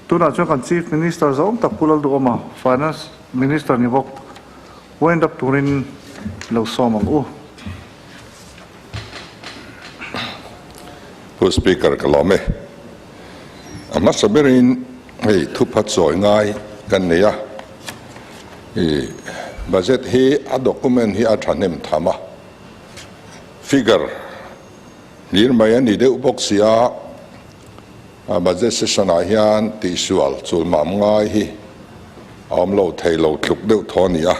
Tunah chuan kan Chief Minister zawng tak Pu Lalduhawma, Finance Minister ni bawk, wind up turin lo sawm ang u. Pu Speaker ka lawm e. A hmasa berin hei thupha chawi ngai kan nei a, i budget hi a document hi a thahnem tham a, figure hlir mai a ni deuh bawk si a, Budget session ah hian tihsual chulmam ngai hi a awm lo thei lo tluk deuh thaw a ni a.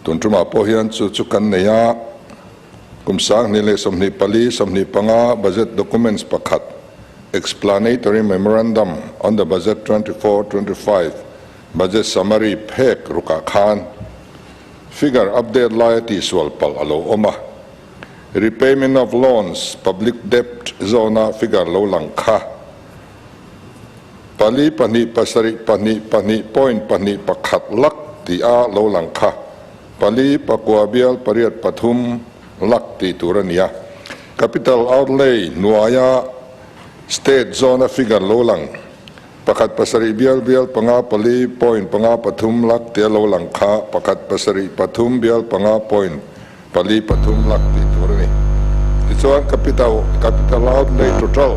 Tun tumah pawh hian chu chu kan nei a, kum 2024, 25 budget documents pakhat, Explanatory Memorandum on the Budget 24, 25 Budget Summary phek rukah khan figure update laia tihsual palh a lo awm a. Repayment of loans, public debt zawna figure lo lang kha pali pahnih pasarih pahnih pahnih point pahnih pakhat lakh tih a lo lang kha pali pakua bial pariat pathum lakh tih tur a ni a. Capital outlay hnuaia state zawna figure lo lang pakhat pasarih bial bial panga pali point panga pathum lakh tih a lo lang kha pakhat pasarih pathum bial panga point Pali pathum lak tih tur a ni. Tichuan capital capital outlay total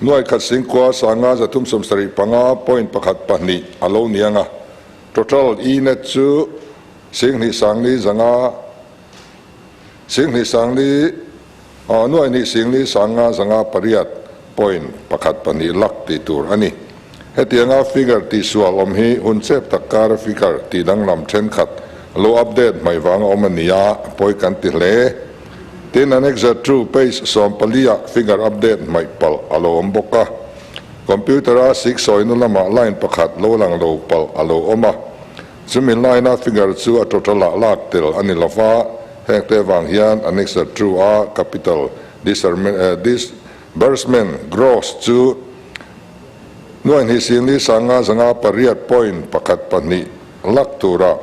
nuai khat singkua sanga zathum sawmsarih panga point pakhat pahnih a lo ni ang a. Total e-net chu singhnih sangli zanga singhnih sangli nuai hnih singli sanga zanga pariat point pakhat pahnih lak tih tur a ni. Hetianga figure tihsual awm hi hun chep tak kara figure tih danglam thenkhat lo update hmai vanga awm a ni a, pawi kan ti hle. Tin, Annexure two, page 14 ah figure update hmaih palh a lo awm bawk a. Computer-a sik sawina lamah line pakhat lo lang lo palh a lo awm a. Chumi line-a figure chu a total-ah lak tel a ni lo va, hengte vang hian Annexure two a capital disbursement gross chu Nuaihnih singli sanga zanga pariat point pakhat pahnih lak tura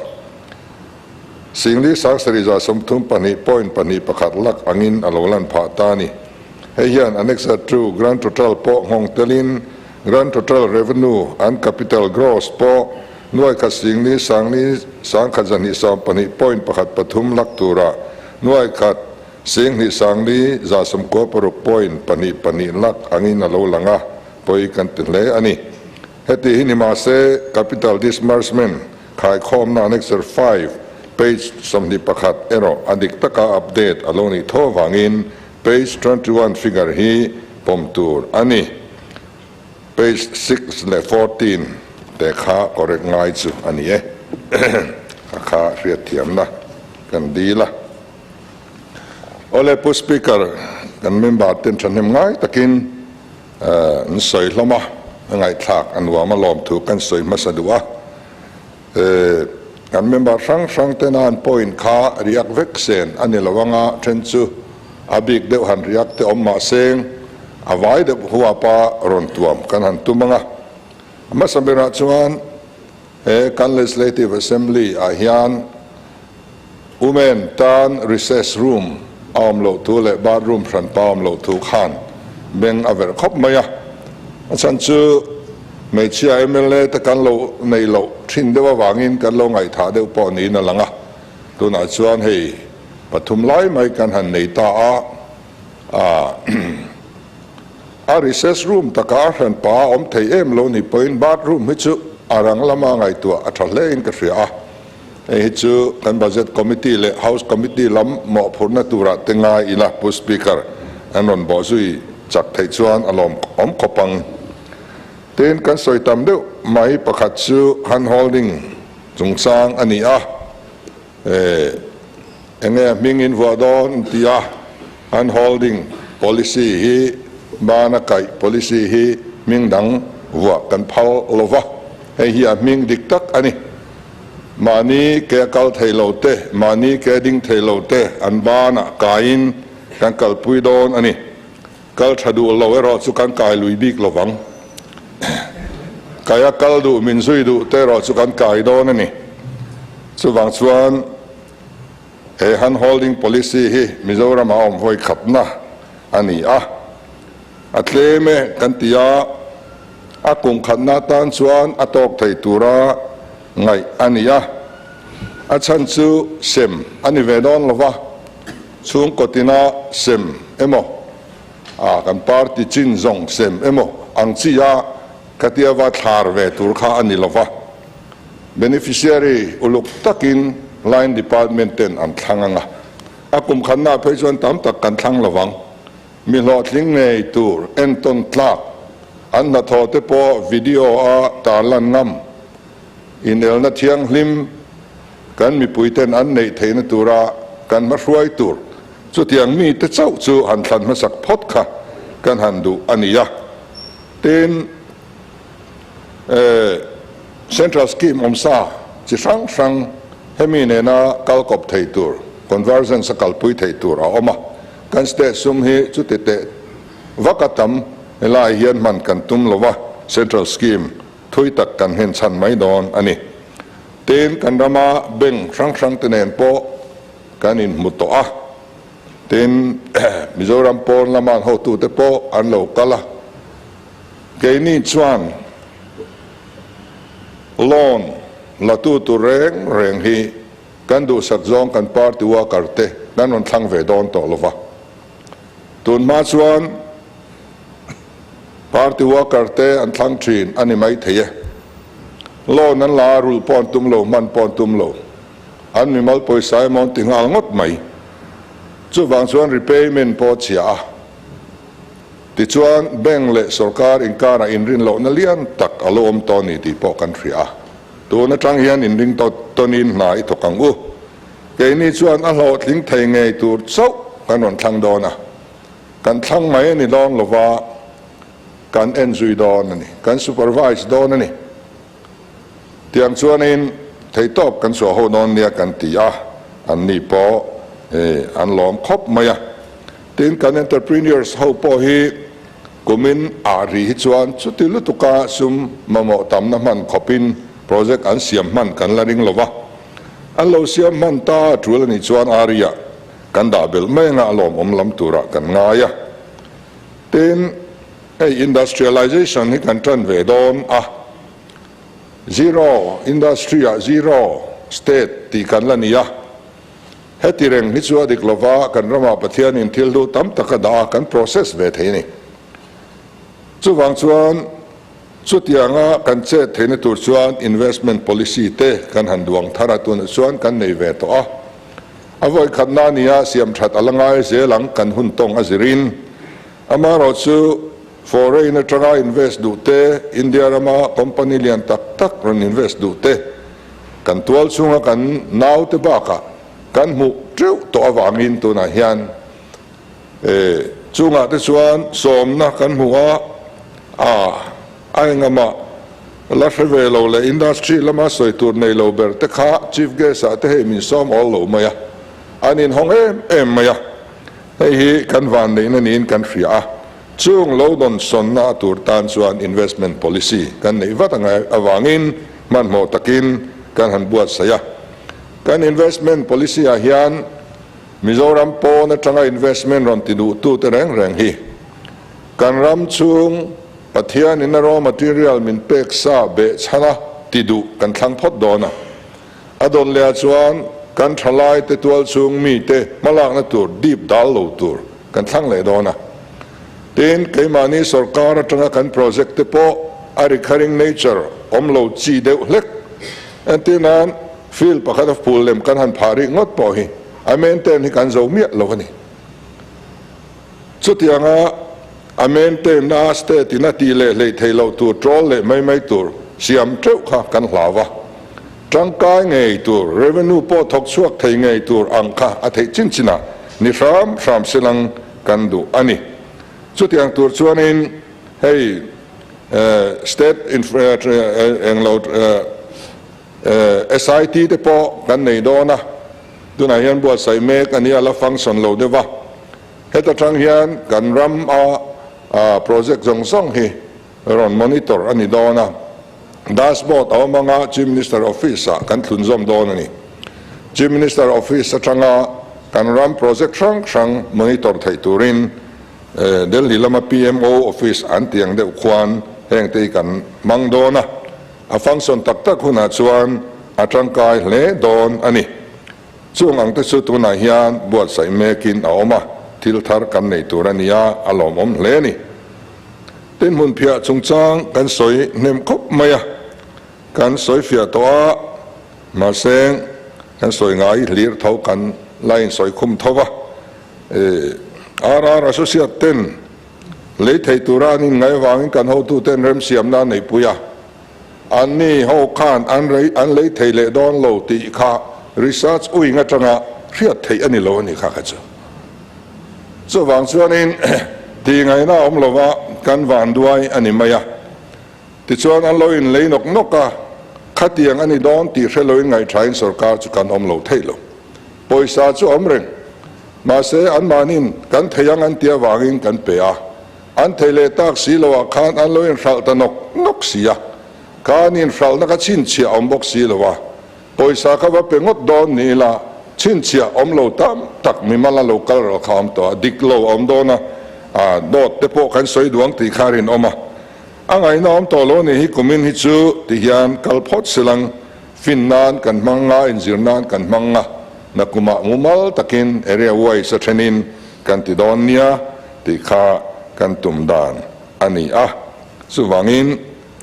singli sang sarih za sawmthum pahnih point pahnih pakhat lak angin a lo lan phah ta a ni. Hei hian Annexure two Grand Total pawh nghawng telin Grand Total Revenue and Capital Gross pawh nuaikhat singli sangli sangkhat zahnih sawm pahnih point pakhat pathum lak tura nuaikhat singhnih sangli za sawmkua paruk point pahnih pahnih lak angin a lo lang a. Pawi kan ti hle a ni. Heti hi ni mahse, Capital Disbursement khaikhawmna Annexure 5, page 21 erawh a dik taka update a lo nih tho avangin page 21 figure hi pawm tur a ni. Page 6 leh 14 te kha correct ngai chu a ni e. A kha hriatthiamna kan dil a. Awle Pu Speaker, kan member ten thahnem ngai takin An sawi hlawm a, a ngaihthlak a nuam a lawm thu kan sawi hmasa duh a. Kan member hrang hrang tena an point kha riak vek sen a ni lo anga then chu a bik deuh han riak te awm mah seng a vai deuh huapa rawn tuam kan han tum anga. A hmasa berah chuan he kan Legislative Assembly ah hian Women tan recess room a awm loh thu leh bathroom hranpa a awm loh thu khan beng a verh khawp mai a. A chhan chu hmeichhia mla te kan lo neih loh thin deuh avangin kan lo ngaihthah deuh pawh niin a lang a. Tunah chuan hei pathum lai mai kan han nei ta a, a recess room taka a hranpa a awm thei em lo ni pawhin bathroom hi chu a rang lama ngaihtuah a tha hlein ka hria a. Hei hi chu kan Budget Committee leh House Committee lam mawhphurhna turah te ngai ila Pu Speaker, an rawn bawh zui chak theih chuan a lawm awm khawp ang. Tin, kan sawi tam deuh mai pakhat chu hand holding chungchang a ni a, eng nge hming in vuah dawn ti a, hand holding policy hi bana kaih policy hi hming dang vuah kan phal lova, hei hi a hming dik tak a ni. Mahni ke a kal thei lo te, mahni ke a ding thei lo te an banah kaiin kan kalpui dawn a ni. Kal tha duh lo erawh chu kan kai lui bik lo vang. Kai a kal duh, min zui duh te erawh chu kan kai dawn a ni. Chuvang chuan he hand holding policy hi Mizoram-ah a awm vawi khatna a ni a. A tlem e kan ti a, a kum khatna atan chuan a tawk thei tura ngaih a ni a. A chhan chu sem a ni ve dawn lo va, chhungkaw tina sem emaw, a kan party chin zawng sem emaw ang chi a khatia va thlar ve tur kha a ni lo va. Beneficiary uluk takin line department ten an thlang ang a, a kum khatnaah phei chuan tam tak kan thlang lo vang. Mi hlawhtling ngei tur entawn tlak an hnathawh te pawh video a tarlan ngam. Inelna thianghlim kan mipuiten an neih theihna tura kan hmahruai tur chutiang mite chauh chu han thlan hmasak phawt kha kan han duh a ni a. Tin, Central Scheme awmsa chi hrang hrang hemi nena kal kawp thei tur, convergence a kalpui thei tur a awm a. Kan state sum hi chuti teh vak a tam helai hian hman kan tum lo va, Central Scheme thui tak kan hen chhan mai dawn a ni. Tin, kan rama bank hrang hrang te nen pawh kan inhmu tawh a. Tin, Mizoram pawn lama an hotute pawh an lo kal a. Keini chuan loan la tu tur reng reng hi kan duhsak zawng kan party worker te kan rawn thlang ve dawn tawh lo va. Tun hma chuan party worker te an thlang thin a ni mai thei e. Loan an la a, rulh pawh an tum lo, hman pawh an tum lo. An mimal pawisa emaw an ti nghal ngawt mai. Chuvang chuan repayment pawh a chhia a. Tichuan bank leh sorkar inkarah inrin lohna lian tak a lo awm tawh a ni tih pawh kan hria a. Tun atang hian inring tawnin hna i thawk ang u. Keini chuan a hlawhtling thei ngei tur chauh kan rawn thlang dawn a. Kan thlang mai a ni dawn lova, kan en zui dawn a ni. Kan supervise dawn a ni. Tiang chuanin theihtawp kan chhuah ho dawn nia kan ti a, anni pawh an lawm khawp mai a. Tin, kan entrepreneurs ho pawh hi kumin ah ri hi chuan chuti lutuka sum mamawh tamna hman khawpin project an siam hman kan la ring lo va. An lo siam hman ta a tul a nih chuan aria kan dah belh mai anga a lawmawm lam turah kan ngai a. Tin, hei industrialization hi kan tan ve dawn a, zero industry ah zero state tih kan la ni a. Heti reng hi chu a dik lova, kan ramah Pathianin thil duh tam tak a dah a, kan process ve thei a ni. Chuvang chuan chutianga kan chet theihna tur chuan investment policy te kan han duang thar a, tunah chuan kan nei ve tawh a. A vawikhatna a nia, siam that a la ngai zel ang kan hun tawng a zirin. Amaherawhchu foreign atanga invest duh te, India rama company lian tak tak rawn invest duh te, Kan tual chhunga kan naute bakah kan hmuh teuh tawh avangin tunah hian chungah te chuan sawmna kan hmu a, a a engamah la hre ve lo leh industry lama sawi tur nei lo ber te kha chief guest ah te hei min sawm awl lo mai a, an inhawng em em mai a, hei hi kan vanneihna niin kan hria a. Chung lo dawn sawnna a tur tan chuan investment policy kan neih vat angai avangin hmanhmawh takin kan han buatsaih a. Kan investment policy ah hian Mizoram pawn atanga investment rawn ti duhtute reng reng hi kan ram chhung Pathianin a raw material min pek sa behchhana ti duh kan thlang phawt dawn a. A dawn leh ah chuan kan thalai te tual chhung mi te hmalakna tur dip dal lo tur kan thlang leh dawn a. Tin, keimahni sorkar atanga kan project te pawh a recurring nature awm lo chi deuh hlek. Entir nan field pakhat a phul lem kan han phah rih ngawt pawh hi a maintain hi kan zo miah lo a ni. Chutianga a maintain na state in a tih leh hleih theih loh tur troll leh mai mai tur siam teuh kha kan hlau a. Tangkai ngei tur, revenue pawh thawk chhuak thei ngei tur ang kha a theih chin chin a ni hram hram silang kan duh a ni. Chutiang tur chuanin hei state englo SIT te pawh kan nei dawn a, tunah hian buatsaih mek a nia la function lo deuh a. Heta tang hian kan ram a project zawng zawng hi rawn monitor a ni dawn a, dashboard a awm anga Chief Minister Office ah kan thlunzawm dawn a ni. Chief Minister Office atanga kan ram project hrang hrang monitor theih turin Delhi lama PMO office an tih ang deuh khuan heng te hi kan hmang dawn a, a function tak tak hunah chuan a tangkai hle dawn a ni. Chung ang te chu tunah hian buatsaih mekin a awm a, thil thar kan nei tur a nia, a lawmawm hle a ni. Tin hmunphiah chungchang kan sawi hnem khawp mai a, kan sawi fiah tawh a, mahse kan sawi ngai hlir tho kan la insawi khum tho va. RR Associate ten lei thei tura an inngaih avangin kan hotuten remsiamna an neihpui a, Anni ho khan an rei an lei thei leh dawn lo tih kha research wing atanga hriat theih a ni lo a ni kha kha chu. Chuvang chuanin tih ngaihna a awm lova kan van duai a ni mai a. Tichuan an lo inlei nawk nawk a, khatiang a ni dawn tih hre loin ngaihthain sorkar chu kan awm lo theih lo. Pawisa chu a awm reng. Mahse anmahnin kan thei ang an tih avangin kan pe a. An thei leh tak si lo ah khan an lo inhralh ta nawk nawk si a, kha an inhralhna kha chhinchhiah awm bawk si lo a, pawisa kha va pe ngawt dawn ni ila chhinchhiah awm lo tam tak mimal a lo kal ral kha awm tawh a, dik lo a awm dawn a, a dawt te pawh kan sawi duang tih kha a rinawm a, a ngaihna awm tawh lo ni hi kumin hi chu ti hian kal phawt silang fin nan kan hmang nga, inzir nan kan hmang nga, nakumah mumal takin area wise a thenin kan ti dawn nia tih kha kan tum dan a ni a. Chuvangin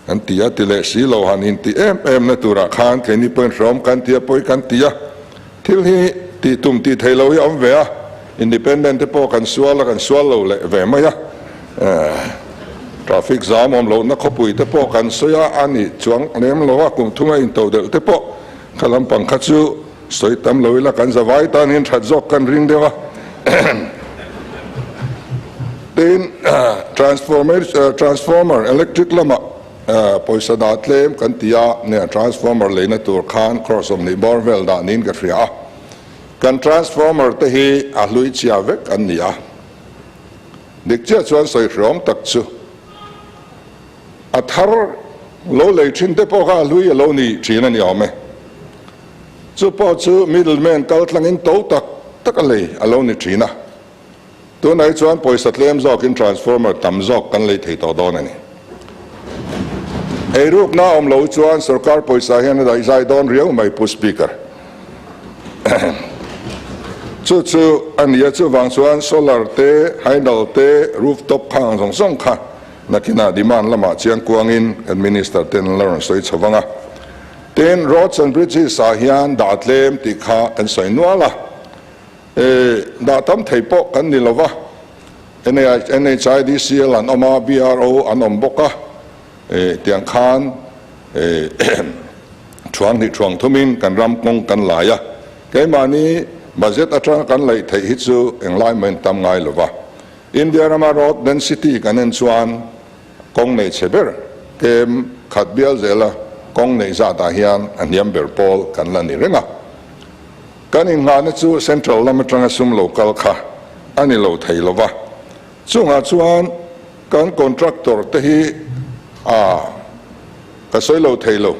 kan ti a, ti leh si lo han inti em em na turah khan keini pawhin hrawm kan ti a, pawi kan ti a. Thil hi tih tum tih theih loh hi a awm ve a, independent te pawh kan sual a, kan sual lo leh ve mai a. Traffic zam awm lohna khawpui te pawh kan sawi a, a ni chuang lem lo a, kum thunga into delh te pawh kha lampang kha chu Sawi tam lo ila kan zavai tan hian that zawk kan ring deuh a. Tin, transformer, transformer electric lamah pawisa dah tlem kan ti a, nia transformer leina tur khan crore 20 bawr vel dah niin ka hria a. Kan transformer te hi a hlui chhia vek an ni a. Dik chiah chuan sawi hreawm tak chu a thar lo lei thin te pawh kha a hlui a lo ni thin a ni awm e. Chu pawh chu middleman kal tlangin to tak tak a lei a lo ni thin a. Tunah hi chuan pawisa tlem zawkin transformer tam zawk kan lei thei tawh dawn a ni. Eirukna a awm lo chuan sorkar pawisa hian a daihzai dawn riau mai Pu Speaker. Chu chu a ni a, chuvang chuan solar te, hydel te, rooftop khang zawng zawng kha nakinah demand lamah chiang kuangin kan Minister ten an la rawn sawi chho vang a. Tin, Roads and Bridges ah hian dah tlem tih kha kan sawi nual a, e, dah tam thei pawh kan ni lova, NHIDCL an awm a, BRO an awm bawk a, e, tiang khan e, thuang hnih thuang thumin kan ram kawng kan lai a, keimahni budget atanga kan laih theih hi chu englai mahin tam ngai lova. India rama road density kan en chuan Kawng nei chhe ber kem khat bial zela kawng neih zatah hian a hniam ber pawl kan la ni reng a. Kan inngahna chu Central lam atanga sum lo kal kha a ni lo thei lo va. Chungah chuan kan contractor te hi a ka sawi lo thei lo.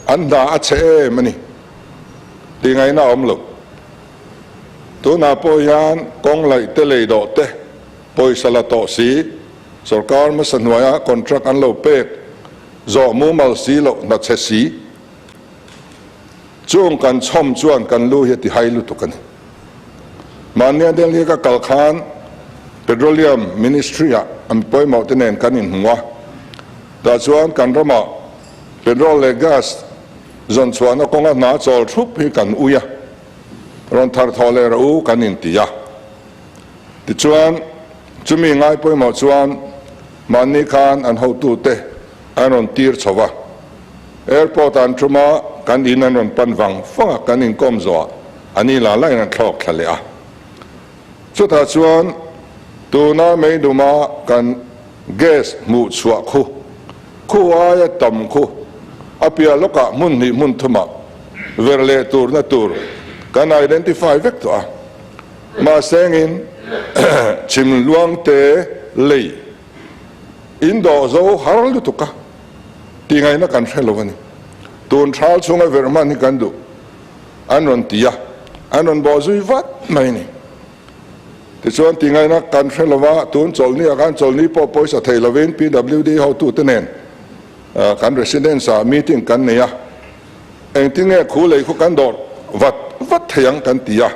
An hna a chhe em a ni tih ngaihna a awm lo. Tunah pawh hian kawng laih te lei dawh te Pawisa la tawh si, sorkar hmasa hnuaia contract an lo pek zawh mumal si loh hna chhe si. Chung kan chhawm chuan kan lu hi a ti hai lutuk a ni. Mahnia Delhi ka kal khan Petroleum Ministry ah an pawimawh te nen kan inhmu a, tah chuan kan ramah petrol leh gas zawn chhuahna kawnga hna chawl thup hi kan ui a, rawn thar thawh leh rawh u kan inti a. Tichuan, chumi ngai pawimawh chuan mahni khan an hotute an rawn tir chho va. Airport ah an tum a, kan in an rawn pan vang vang a, kan inkawm zawhah a ni la lain an thlawk thla leh a. Chutah chuan tuna meiduma kan gas hmuh chhuah khu, khu aia tam khu a piah lawkah hmun hnih hmun thumah ver leh turna tur kan identify vek tawh a. Mahsengin chhim luangte lei in dawh zo har lutuk a, tihngaihna kan hre lo a ni. Tun thal chhunga verh hman hi kan duh an rawn ti a, an rawn bawh zui vat mai a ni. Tichuan tingaina kan hre lova, tun chawlhni ah khan chawlhni pawh pawisa thei lovin PWD hotute nen kan residence ah meeting kan nei a, engtin nge khu lei khu kan dawr vat vat thei ang kan ti a,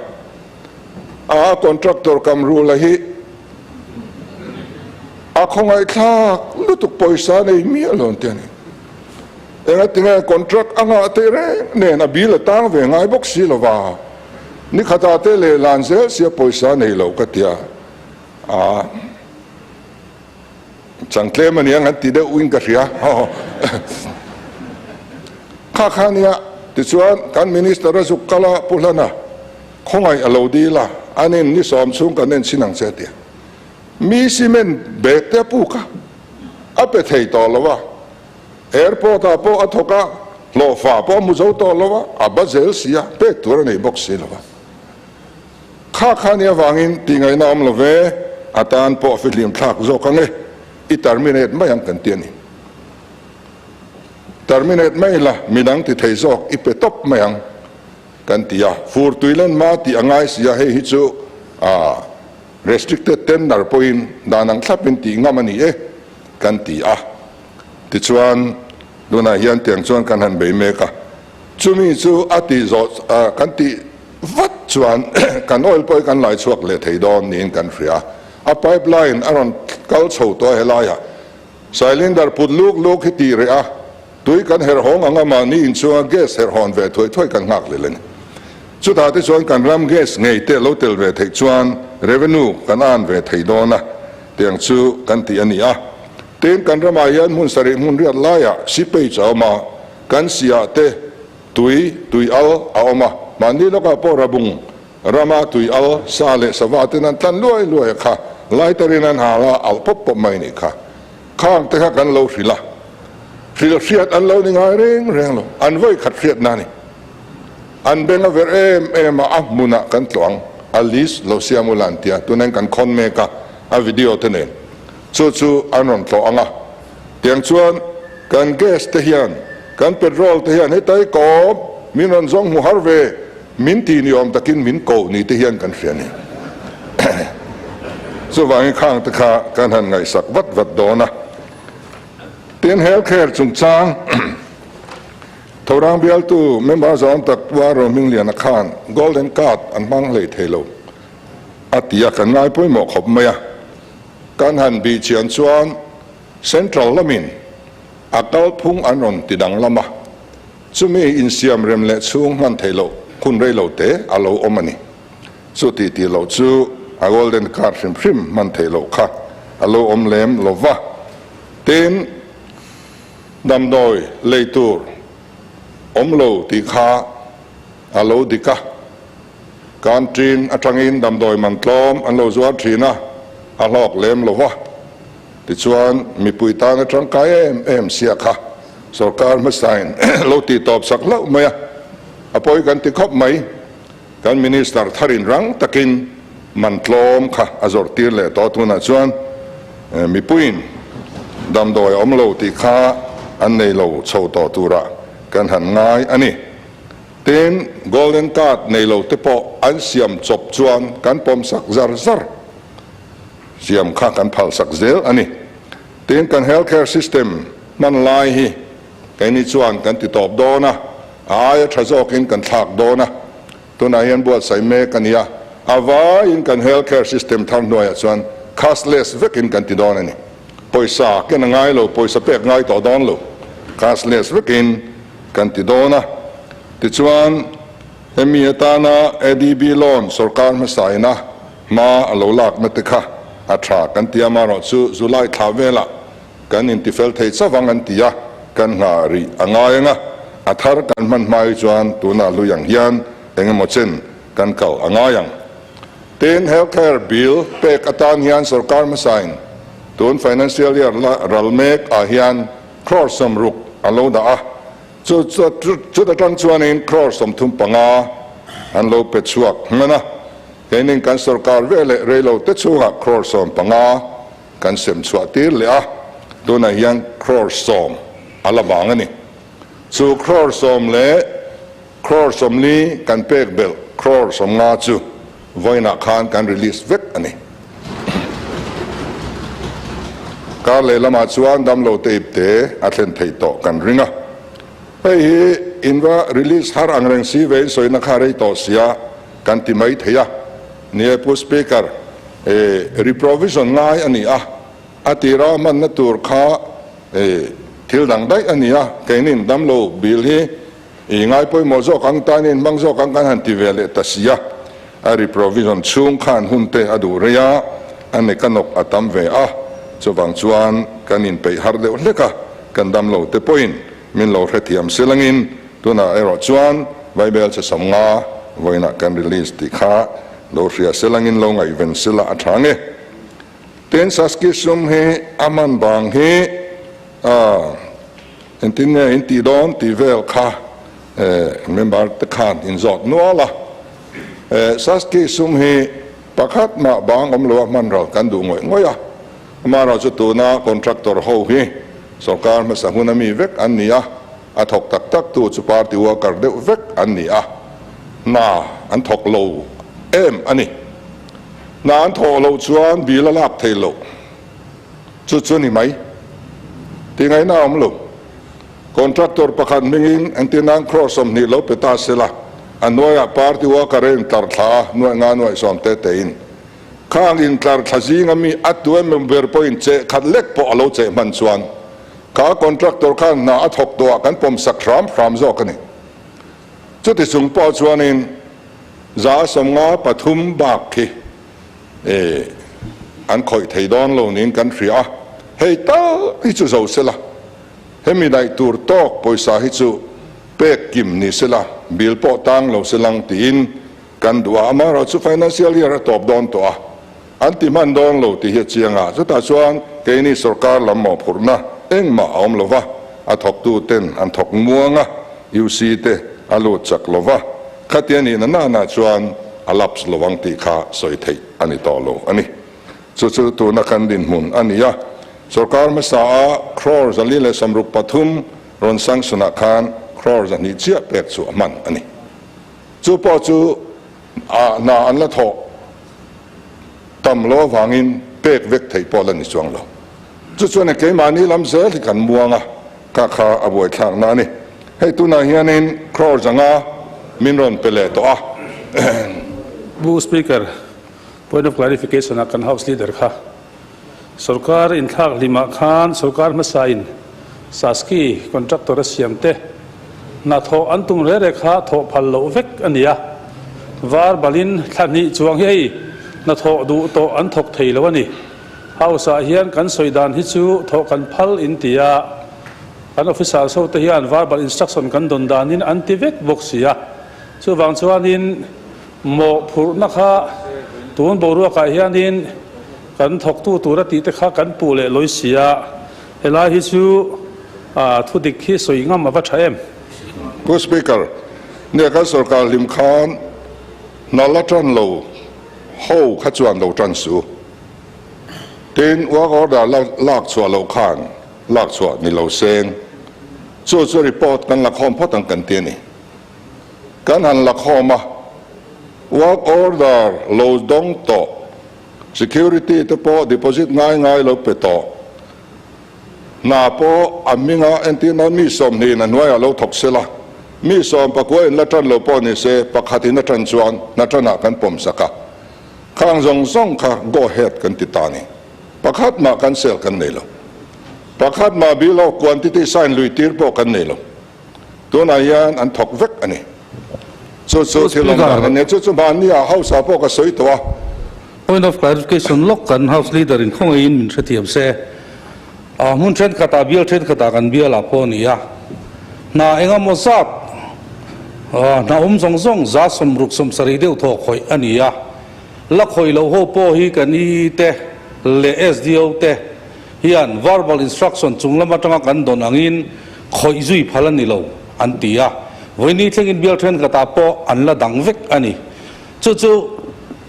a contractor kam rula hi a khawngaihthlak lutuk pawisa nei miah lo an ti a ni. Engatinge contract a ngah teh reng nen a bill a tang ve ngai bawk si lova, ni khatah te leh lan zel sia pawisa nei lo ka tia a chang tlem aniang an ti deuh in ka hria kha kha nia tichuan kan minister a zuk kal a Pu Hlana khawngaih a lo dil a anin ni sawm chhung kan en chhin ang che a tia mi cement bag te a puk a a pe thei tawh lo a. Airport ah pawh a thawk a, hlawhfa pawh a hmu zo tawh lo a, a ba zel si a, pek tur a nei bawk si lo a. Kha kha nia vangin tih ngaihna awm lo ve, a tan pawh fihlim thlak zawk ang e, i terminate mai ang kan ti a ni. Terminate mai la, midang ti thei zawk i pe tawp mai ang kan ti a, fur tui len hma tih a ngai si a, hei hi chu a restricted tender pawhin dan ang thlapin tih ngam a ni e kan ti a. Tichuan, tunah hian tiang chuan kan han bei mek a, chumi chu a tih zawh kan tih vat chuan kan oil pawh hi kan lai chhuak leh thei dawn niin kan hria. A pipeline a rawn kal chho tawh a helaiah cylinder put luk luk hi tih reh a, tui kan herh hawng ang a mahni inchhunga gas herh hawn ve thuai thuai kan nghak leh a ni. Chutah te chuan kan ram gas ngei te lo tel ve theih chuan revenue kan earn ve thei dawn a, tiang chu kan tih a ni a. Tin, kan ramah hian hmun sarih hmun riat laiah sipage a awm a, kan siah te tui, tui al a awm a, mahni lawkah pawh rabung rama tui al sa leh sava ten an tlan luai luai a kha, lighter-in an hal a, alh pawp pawp mai nih kha. Khang te kha kan lo hrilh a, hrilh hriat an lo ni ngai reng reng lo, an vawi khat hriatna a ni. An beng a verh em em a, a hmunah kan tlawh ang, a list lo siam ula an ti a, tunah hian kan khawn mek a, a video te nen. Chu chu an rawn tlawh ang a, tiang chuan kan gas te hian, kan petrol te hian hetai kawm min rawn zawng hmu har ve, min ti ni awm takin min ko ni te hian kan hria a ni. Chuvangin khang te kha kan han ngaihsak vat vat dawn a. Tin, healthcare chungchang Thorang bialtu member zawng tak Pu Aro Hmingliana khan Golden Card an hmang hlei thei lo a ti a, kan ngai pawimawh khawp mai a. Kan han bih chian chuan Central lamin a kalphung an rawn ti danglam a, chumi insiam rem leh chhung hman theih loh hun rei lo te a lo awm a ni. Chu tih tih loh chu a Golden Card hrim hrim hman theih loh kha a lo awm lem lo va. Tin, damdawi lei tur awm lo tih kha a lo dik a. Canteen atangin damdawi man tlawm an lo zuar thin a, a hlawk lem lo va. Tichuan, mipui tan a tangkai em em sia kha sorkar hmasain lo tih tawp sak hlauh mai a, a pawi kan ti khawp mai. Kan Minister tharin rang takin man tlawm kha a zawrh tir leh tawh tunah chuan mipuiin damdawi a awm lo tih kha an nei lo chho tawh turah kan han ngai a ni. Tin, Golden Card nei lo te pawh an siam chawp chuan kan pawm sak zar zar siam kha kan phal sak zel a ni. Tin, kan health care system hman lai hi keini chuan kan ti tawp dawn a, a aia tha zawkin kan thlak dawn a, tunah hian buatsaih mek a ni a, a vaiin kan health care system thar hnuaiah chuan cashless vekin kan ti dawn a ni. Pawisa ken a ngai lo, pawisa pek ngai tawh dawn lo, cashless vekin kan ti dawn a. Tichuan, hemi atana ADB loan sorkar hmasa ina hma a lo lakna te kha a tha kan ti a, amaherawhchu July thla velah kan intifel thei chavang an ti a, kan nghah rih a ngai ang a, a thar kan hman hma hi chuan tunah hlui ang hian eng emaw chen kan kal a ngai ang. Tin, healthcare bill pek atan hian sorkar hmasain tun financial year la ral mek ah hian crore 60 a lo dah a, chu chuta tang chuanin crore 35 an lo pe chhuak hman a, keinin kan sorkar veleh reilo te chhungah crore 15 kan sem chhuah tir leh a, tunah hian crore 10 a la vang a ni. Chu crore 10 leh Crore 40 kan pek belh crore 50 chu vawiinah khan kan release vek a ni. Kar lehlamah chuan damlo te ipte a thlen theih tawh kan ring a. Hei hi in va release har ang reng si ve in sawina kha rei tawh sia kan ti mai thei a. Ni e Pu Speaker, e reprovision ngai a ni a, a tira hmanna tur kha e thil dang daih a ni a, keinin damlo bill hi i ngai pawimawh zawk ang tanin hmang zawk ang kan han ti ve leh ta si a, a reprovision chhung khan hun te a duh rei a, a nekanawk a tam ve a, chuvang chuan kan inpeih har deuh hlek a, kan damlo te pawhin min lo hrethiam silangin tunah erawh chuan Bible che 50 vawiinah kan release tih kha lo hria silangin lo ngaihven sila a tha nge. Tin, Saski sum hi a man bang hi engtin nge in tih dawn tih vel kha member te khan in zawt nual a. Saski sum hi pakhat mah bang awm lo a hman ral kan duh ngawih ngawih a. Amaherawh chu tuna contractor ho hi sorkar hmasa hun a mi vek an ni a, a thawk tak tak tu chu party worker deuh vek an ni a, hna an thawk lo em a ni. Hna an thawh loh chuan bill a lak theih loh chu chu ni mai. Tih ngaihna a awm lo. Contractor pakhat hmingin engtin crore 20 lo pe ta se la, a hnuaiah party worker a intlar thla a, nuaih nga nuaih sawm te tein. Khang intlar thla zinga mi a tu emaw ber pawhin cheh khat lek pawh a lo cheh hman chuan kha contractor khan hna a thawk tawhah kan pawmsak hram hram zawk a ni. Chuti chung pawh chuanin 53% bak khi an khawih thei dawn lo niin kan hria a, hei tal hi chu zo sela, hemi daih tur tawk pawisa hi chu pek kim ni sela, bill pawh tang lo selang tiin kan duh a, amaherawh chu financial year a tawp dawn tawh a, an ti hman dawn lo tih hi a chiang a, chutah chuan keini sorkar lam mawhphurhna engmah a awm lo va, a thawktu ten an thawk muang a, UC te a lut chak lo va, khatia nihna nana chuan a lapse lo ang tih kha sawi theih a ni tawh lo a ni. Chu chu tuna kan dinhmun a ni a, sorkar hmasa a crore 463 rawn sanction ah khan crore 200 chiah pek chu a hman a ni. Chu pawh chu a hna an la thawh tam lo avangin pek vek theih pawh la ni chuang lo. Chu chuan keimahni lam zel hi kan muang a, kha kha a buaithlakna a ni. Hei tunah hianin crore 500 min rawn pe leh tawh a. Pu Speaker, point of clarification ah kan House Leader kha Sorkar inthlak hlimah khan sorkar hmasain Saski contractor a siam te hna thawh an tum rere kha thawh phal loh vek a ni a, var balin thla hnih chuang hi hei hna thawh duh tawh an thawk thei lo a ni. House ah hian kan sawi dan hi chu thawh kan phal in ti a, kan officers ho te hian verbal instruction kan dawn danin an ti vek bawk si a, chuvang chuanin Mawhphurhna kha tun boruakah hianin kan thawktu tura tihte kha kan puh leh lawi si a, helai hi chu thu dik hi sawi ngam a va tha em? Pu Speaker, nia kan sorkar hlim khan hna la tan lo ho kha chuan lo tan suh. Tin, work order la lak chhuah loh khan lak chhuah ni lo seng. Chu chu report kan la khawm phawt ang kan ti a ni. Kan han la khawm a, work order lo dawng tawh, security te pawh deposit ngai ngai lo pe tawh, hna pawh a hminga entir nan mi 20 in a hnuaiah lo thawk sela, mi 19 in la tan lo pawh ni se pakhat in a tan chuan hna tanah kan pawm sak a, khang zawng zawng kha go ahead kan ti ta ni. Pakhat mah kan sel kan nei lo. Pakhat mah bill of quantity sign lui tir pawh kan nei lo. Tunah hian an thawk vek a ni. Chu chu thil awm dan a nia. Chu chu mahni ah House ah pawh ka sawi tawh a. Point of clarification lawk kan House Leader in khawngaihin min hrethiam se. A hmun thenkhatah bial thenkhatah kan bial ah pawh a ni a. Hna engemaw zat hna awm zawng zawng 60 70 deuh thaw khawih a ni a. La khawih loh ho pawh hi kan EE te leh SDO te hian verbal instruction chung lam atanga kan dawn angin khawih zui phal a ni lo an ti a, vawiini thlengin bial thenkhatah pawh an la dang vek a ni. Chu chu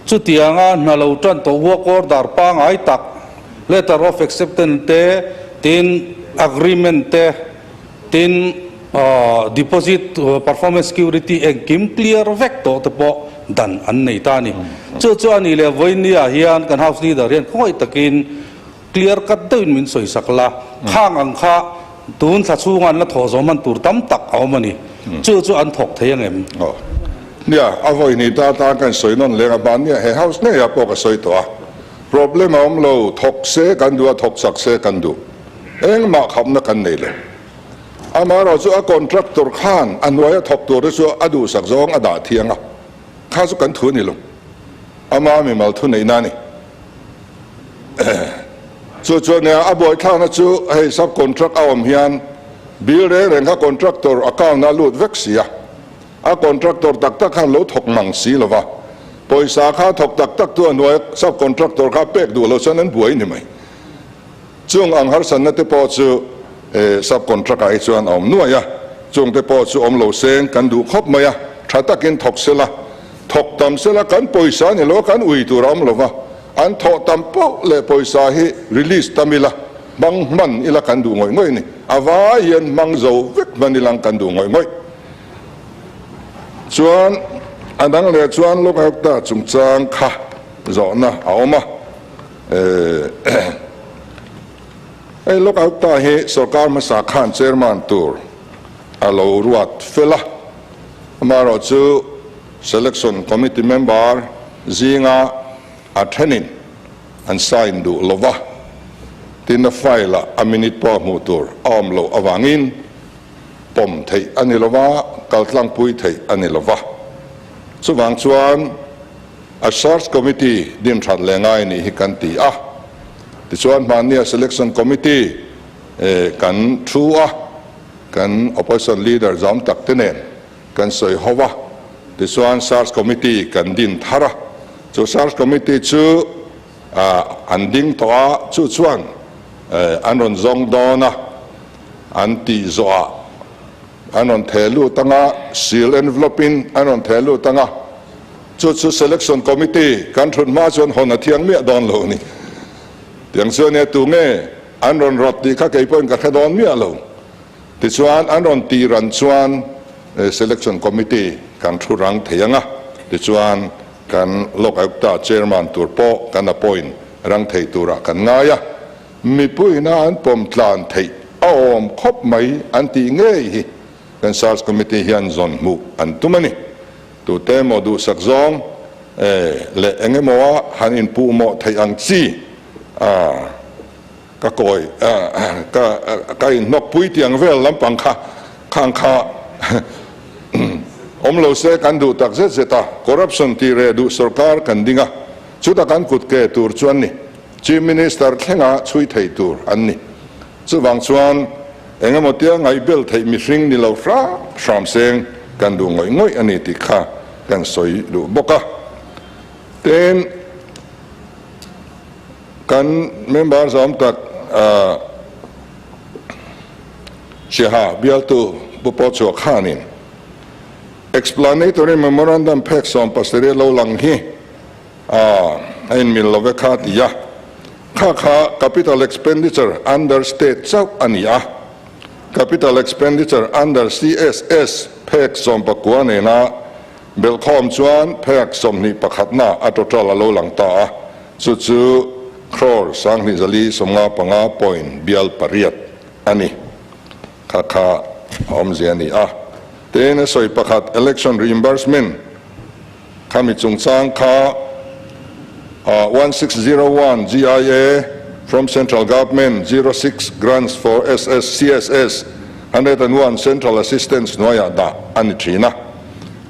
chutianga hna lo tan tawh work order pangai tak, letter of acceptance te, tin agreement te, tin deposit performance security engkim clear vek tawh te pawh. dan an nei ta a ni. Chu chu a nih leh vawinia hian kan House Leader hian khawngaih takin clear cut deuhin min sawisak la, khang ang kha tun thla chhunga an la thawh zawm hman tur tam tak a awm a ni. Chu chu an thawk thei ang em? Aw. Nia, a vawi ta tan kan sawi nawn leng a, mahnia he House ngeiah pawh ka sawi tawh a. Problem a awm lo, thawk se kan duh a, thawk chak se kan duh. Engmah khapna kan nei lo. Amaherawhchu a contractor khan a hnuaia thawk tur te chu a duhsak zawng a dah thiang a, kha chu kan thu a ni lo. Ama mimal thu neihna a ni. Chu chuan nia a buaithlakna chu hei sub contract a awm hian bill reng reng kha contractor account a lut vek si a, a contractor tak tak khan lo thawk mang si lo va, pawisa kha thawk tak tak tu a hnuaia sub contractor kha pek duh lo chuan an buai ni mai. Chung ang harsatna te pawh chu sub contract ah hi chuan a awm nuai a, chung te pawh chu awm lo seng kan duh khawp mai a, tha takin thawk sela, thawk tam sela kan pawisa ni lo a kan ui tur a awm lo va, an thawh tam poh leh pawisa hi release tam ila, hmang hman ila kan duh ngawih ngawih a ni, a vai hian hmang zo vek hman ilang kan duh ngawih ngawih. Chuan a dang leh chuan Lokayukta chungchang kha zawhna a awm a. Hei Lokayukta hi sorkar hmasa khan chairman tur a lo ruat fel a, amaherawh chu selection committee member zinga a thenin an sign duh lo va, tin a file ah a minute pawh hmuh tur a awm loh avangin pawm theih a ni lo va, kaltlangpui theih a ni lo va. Chuvang chuan A Search Committee din that leh ngai nih hi kan ti a. Tichuan hmannia Selection Committee kan thu a, kan Opposition Leader zawm tak te nen kan sawi ho a. Tichuan Search Committee kan din thar a. Chu Search Committee chu an ding tawh a, chu chuan an rawn zawng dawn a, an tih zawhah An rawn theh lut ang a, seal envelope in an rawn theh lut ang a, chu chu selection committee kan thut hma chuan hawn a thiang miah dawn lo a ni. Tiang chuan nia tu nge an rawn rawt tih kha kei pawhin ka hre dawn miah lo. Tichuan an rawn tih ran chuan selection committee kan thu rang thei ang a, tichuan kan Lok Ayukta chairman tur pawh kan appoint rang thei turah kan ngai a. Mipuiina an pawm tlan theih a awm khawp mai an tih ngei hi kan Search Committee hian zawn hmuh an tum a ni. Tute emaw duhsak zawng leh eng emaw a han inpuhmawh theih ang chi a ka kawi ka ka inhnawkpui tih ang vel lampang kha khang kha awm lo se kan duh tak zet zet a, corruption tih reh duh sorkar kan ding a, chuta kan kut ke tur chu an ni. Chief Minister thlenga chhui thei tur an ni. Chuvang chuan eng emaw tia ngaihbel theih mihring ni lo hram hram seng kan duh ngawih ngawih a ni tih kha kan sawi duh bawk a. Tin, kan member zawm tak Siaha bialtu Pu Pawchhuah khanin Explanatory Memorandum phek 17 lo lang hi A, a inmil lo ve kha ti a. Kha kha capital expenditure under state chauh a ni a. Capital expenditure under CSS phek 19 nena belhkhawm chuan phek 21 na a total a lo lang ta a, chu chu crore 2495 point bial pariat a ni. Kha kha a awmzia a ni a. Tin, a sawi pakhat election reimbursement Khami chungchang kha 1601 GIA from Central Government 06 Grants for SS CSS 101 Central Assistance hnuaiah dah a ni thin a.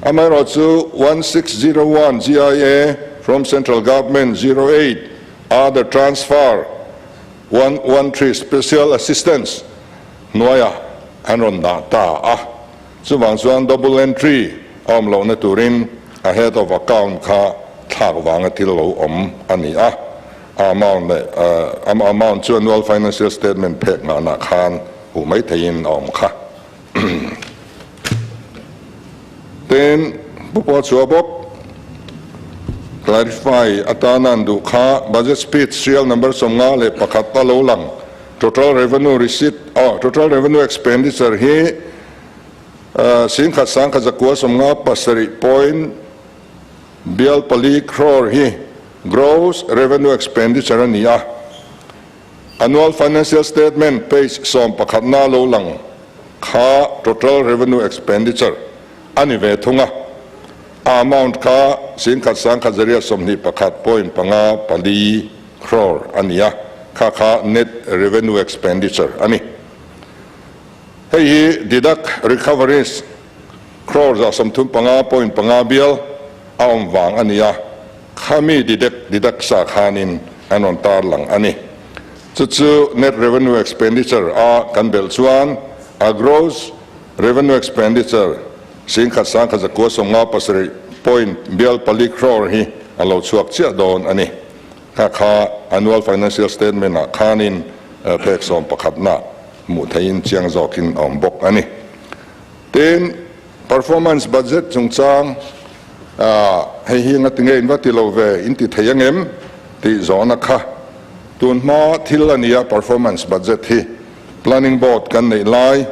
Amaherawhchu 1601 GIA from Central Government 08 Other Transfer 113 Special Assistance hnuaiah an rawn dah ta a. Chuvang chuan double entry a awm lohna turin a head of account kha thlak vanga thil lo awm a ni a, a amount leh a amount chu annual financial statement phek nghahna khan huh mai theihin a awm kha. Tin, Pu Pawchhuah bawk clarify atana an duh kha budget speech serial number 51 a lo lang. Total revenue receipt, oh, total revenue expenditure hi 10,197.7. Bial pali crore hi gross revenue expenditure a ni a. Annual Financial Statement page sawmpakhatna lo lang kha total revenue expenditure a ni ve thung a. A amount kha singkhat sangkhat zaria 21 point panga pali crore a ni a, kha kha net revenue expenditure a ni. Hei hi deduct recoveries crore 35 point panga bial a awm vang a ni a, khami deduct deduct sa khanin an rawn tarlang a ni. Chu chu net revenue expenditure a kan belh chuan a gross revenue expenditure 10 197 point bial pali crore hi a lo chhuak chiah dawn a ni. Kha kha annual financial statement ah khanin phek sawmpakhatna hmuh theihin chiang zawkin a awm bawk a ni. Tin, performance budget chungchang hei hi nga tinge in va ti lo ve in ti thei angem tih zawhna kha tun hma thil a nia performance budget hi planning board kan neih lai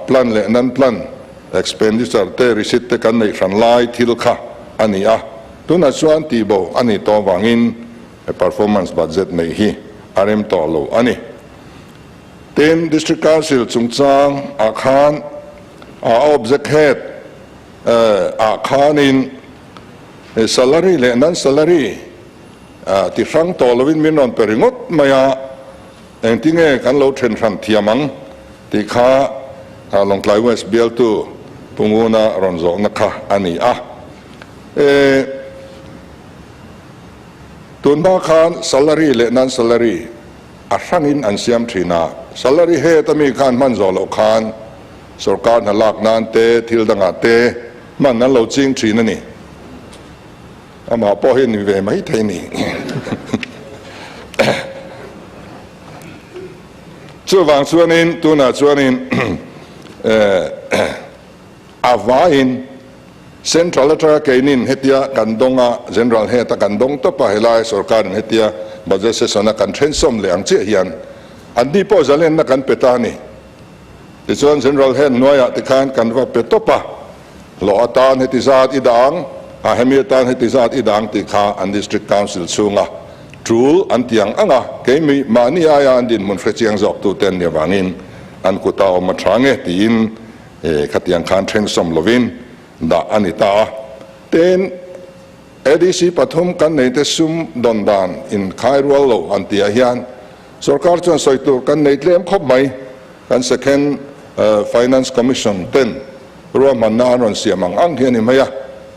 plan leh non plan expenditure te receipt te kan neih hran lai thil kha a ni a, tunah chuan tihbo a nih tawh avangin performance budget neih hi a rem tawh lo a ni. Tin, District Council chungchang ah khan a object head ah khanin salary leh non salary ti hrang tawh lovin min rawn pe ringawt mai a, engtinge kan lo then hran thiam ang tih kha Lawngtlai West bialtu Pu Nguna rawn zawhna kha a ni a. Tunhma khan salary leh non salary a hrangin an siam thin a, salary head a mi khan hman zawh loh khan sorkar hna lak nan te thil dangah te hman an lo ching thin a ni. Amah pawh hi ni ve mai thei ni. Chuvang chuanin tunah chuanin a vaiin Central atanga keinin hetia kan dawng a, General head a kan dawng tawp a, helai sorkarin hetia budget session a kan thensawm leh ang chiah hian an ni pawh zalenna kan pe ta a ni. Tichuan General head hnuaiah tikhan kan va pe tawp a, hlawh atan heti zat i dah ang, a hemi atan heti zat i dah ang tih kha an District Council chhunga tul an ti ang ang a, keimi mahni aia an dinhmun hrechiang zawk tute an nih avangin an kuta awm a tha nge tiin Khatiang khan thensawm lovin dah a ni ta a. Tin, ADC pathum kan neite sum dawn dan inkhai rual lo an tih ah hian sorkar chuan sawi tur kan nei tlem khawp mai. Kan Second Finance Commission ten ruahmanna an rawn siam ang ang hi a ni mai a.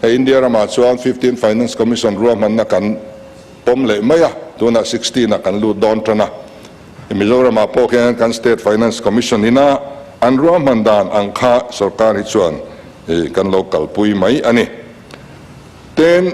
Hei India ramah chuan Fifteenth Finance Commission ruahmanna kan pawm leh mai a, tunah Sixteen ah kan lut dawn tan a. Mizoramah pawh hian kan State Finance Commission ina an ruahman dan ang kha sorkar hi chuan kan lo kalpui mai a ni. Tin,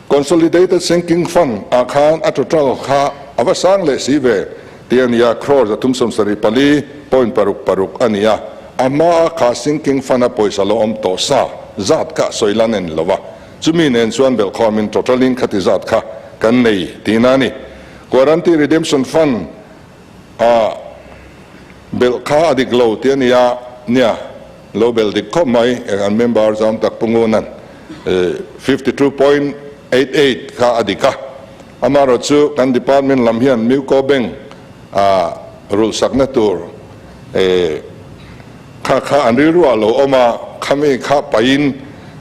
Consolidated Sinking Fund ah khan a total kha a va sang leh si ve tih a ni a, crore 374.66 a ni a, a hmaa kha Sinking Fund a pawisa lo awm tawh sa zat kha sawi lan a ni lo va, chumi nen chuan belhkhawmin total in khati zat kha kan nei tihna a ni. Guarantee Redemption Fund ah belh kha a dik lo tih a ni a, nia lo belh dik khawp mai, an member zam tak Pu Ngunan 52.88 kha a dik a, amaherawh chu kan department lam hian Muco Bank ah rulhsakna tur kha kha an rilru ah lo awm a, khami kha paihin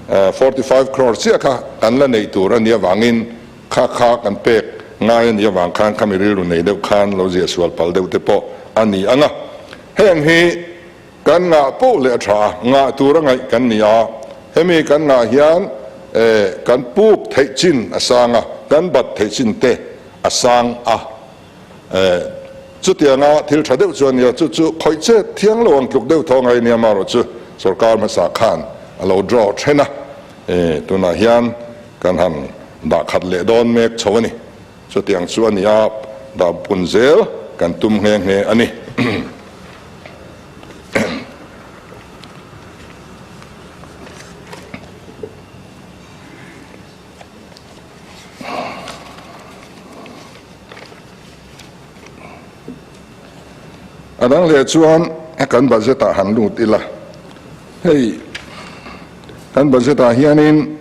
45 crore chiah kha kan la neih tur a nih avangin Kha kha kan pek ngai a nih avang khan khami rilru nei deuh khan lo ziah sual pal deuh te pawh a ni ang a. Heng hi kan ngah poh leh a tha a, ngah tur a ngaih kan ni a. Hemi kan ngah hian kan puk theih chin a sang a, kan bat theih chin te a sang a. Chutianga thil tha deuh chu a nia, chu chu khawih che thiang lo ang tluk deuh thaw ngai nia marawh chu sorkar hmasa khan a lo draw then a, tunah hian kan han dah khat leh dawn mek chho a ni. Chutiang chu a ni a, dah pun zel kan tum nghe nghe a ni. A dang leh chuan kan budget ah han lut ila, hei kan budget ah hianin.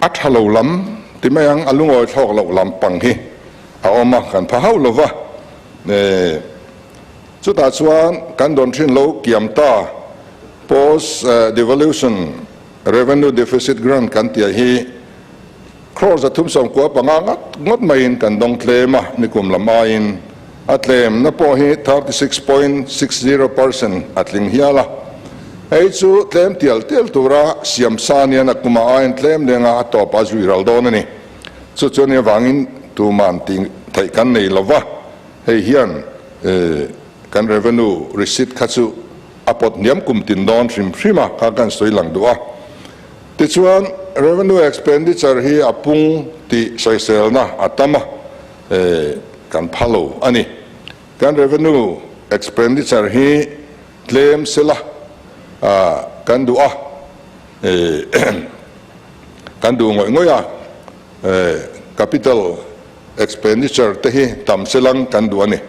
A tha lo lam ti mai ang, a lungawi thlawk loh lam pang hi a awm a, kan pha hauh lo va. Chutah chuan kan dawn thin lo kiam ta, post devolution revenue deficit grant kan tih hi crore 395 ngat ngawt maiin kan dawng tlem a, nikum lam aiin a tlemna pawh hi 36.60% a tling hial a. Hei chu tlem tial tial tura siam sa nian a kuma aiin tlem lenga a tawp a zui ral dawn a ni. Chu chu ania vangin tuman tih theih kan nei lo va, hei hian kan revenue receipt kha chu a pawt hniam kum tin dawn hrim hrim a kha kan sawi lang duh a. Tichuan revenue expenditure hi a pung tih sawiselna a tam a, kan pha lo a ni. Kan revenue expenditure hi tlem sela kan duh a, kan duh ngawih ngawih a, capital expenditure te hi tam selang kan duh a ni.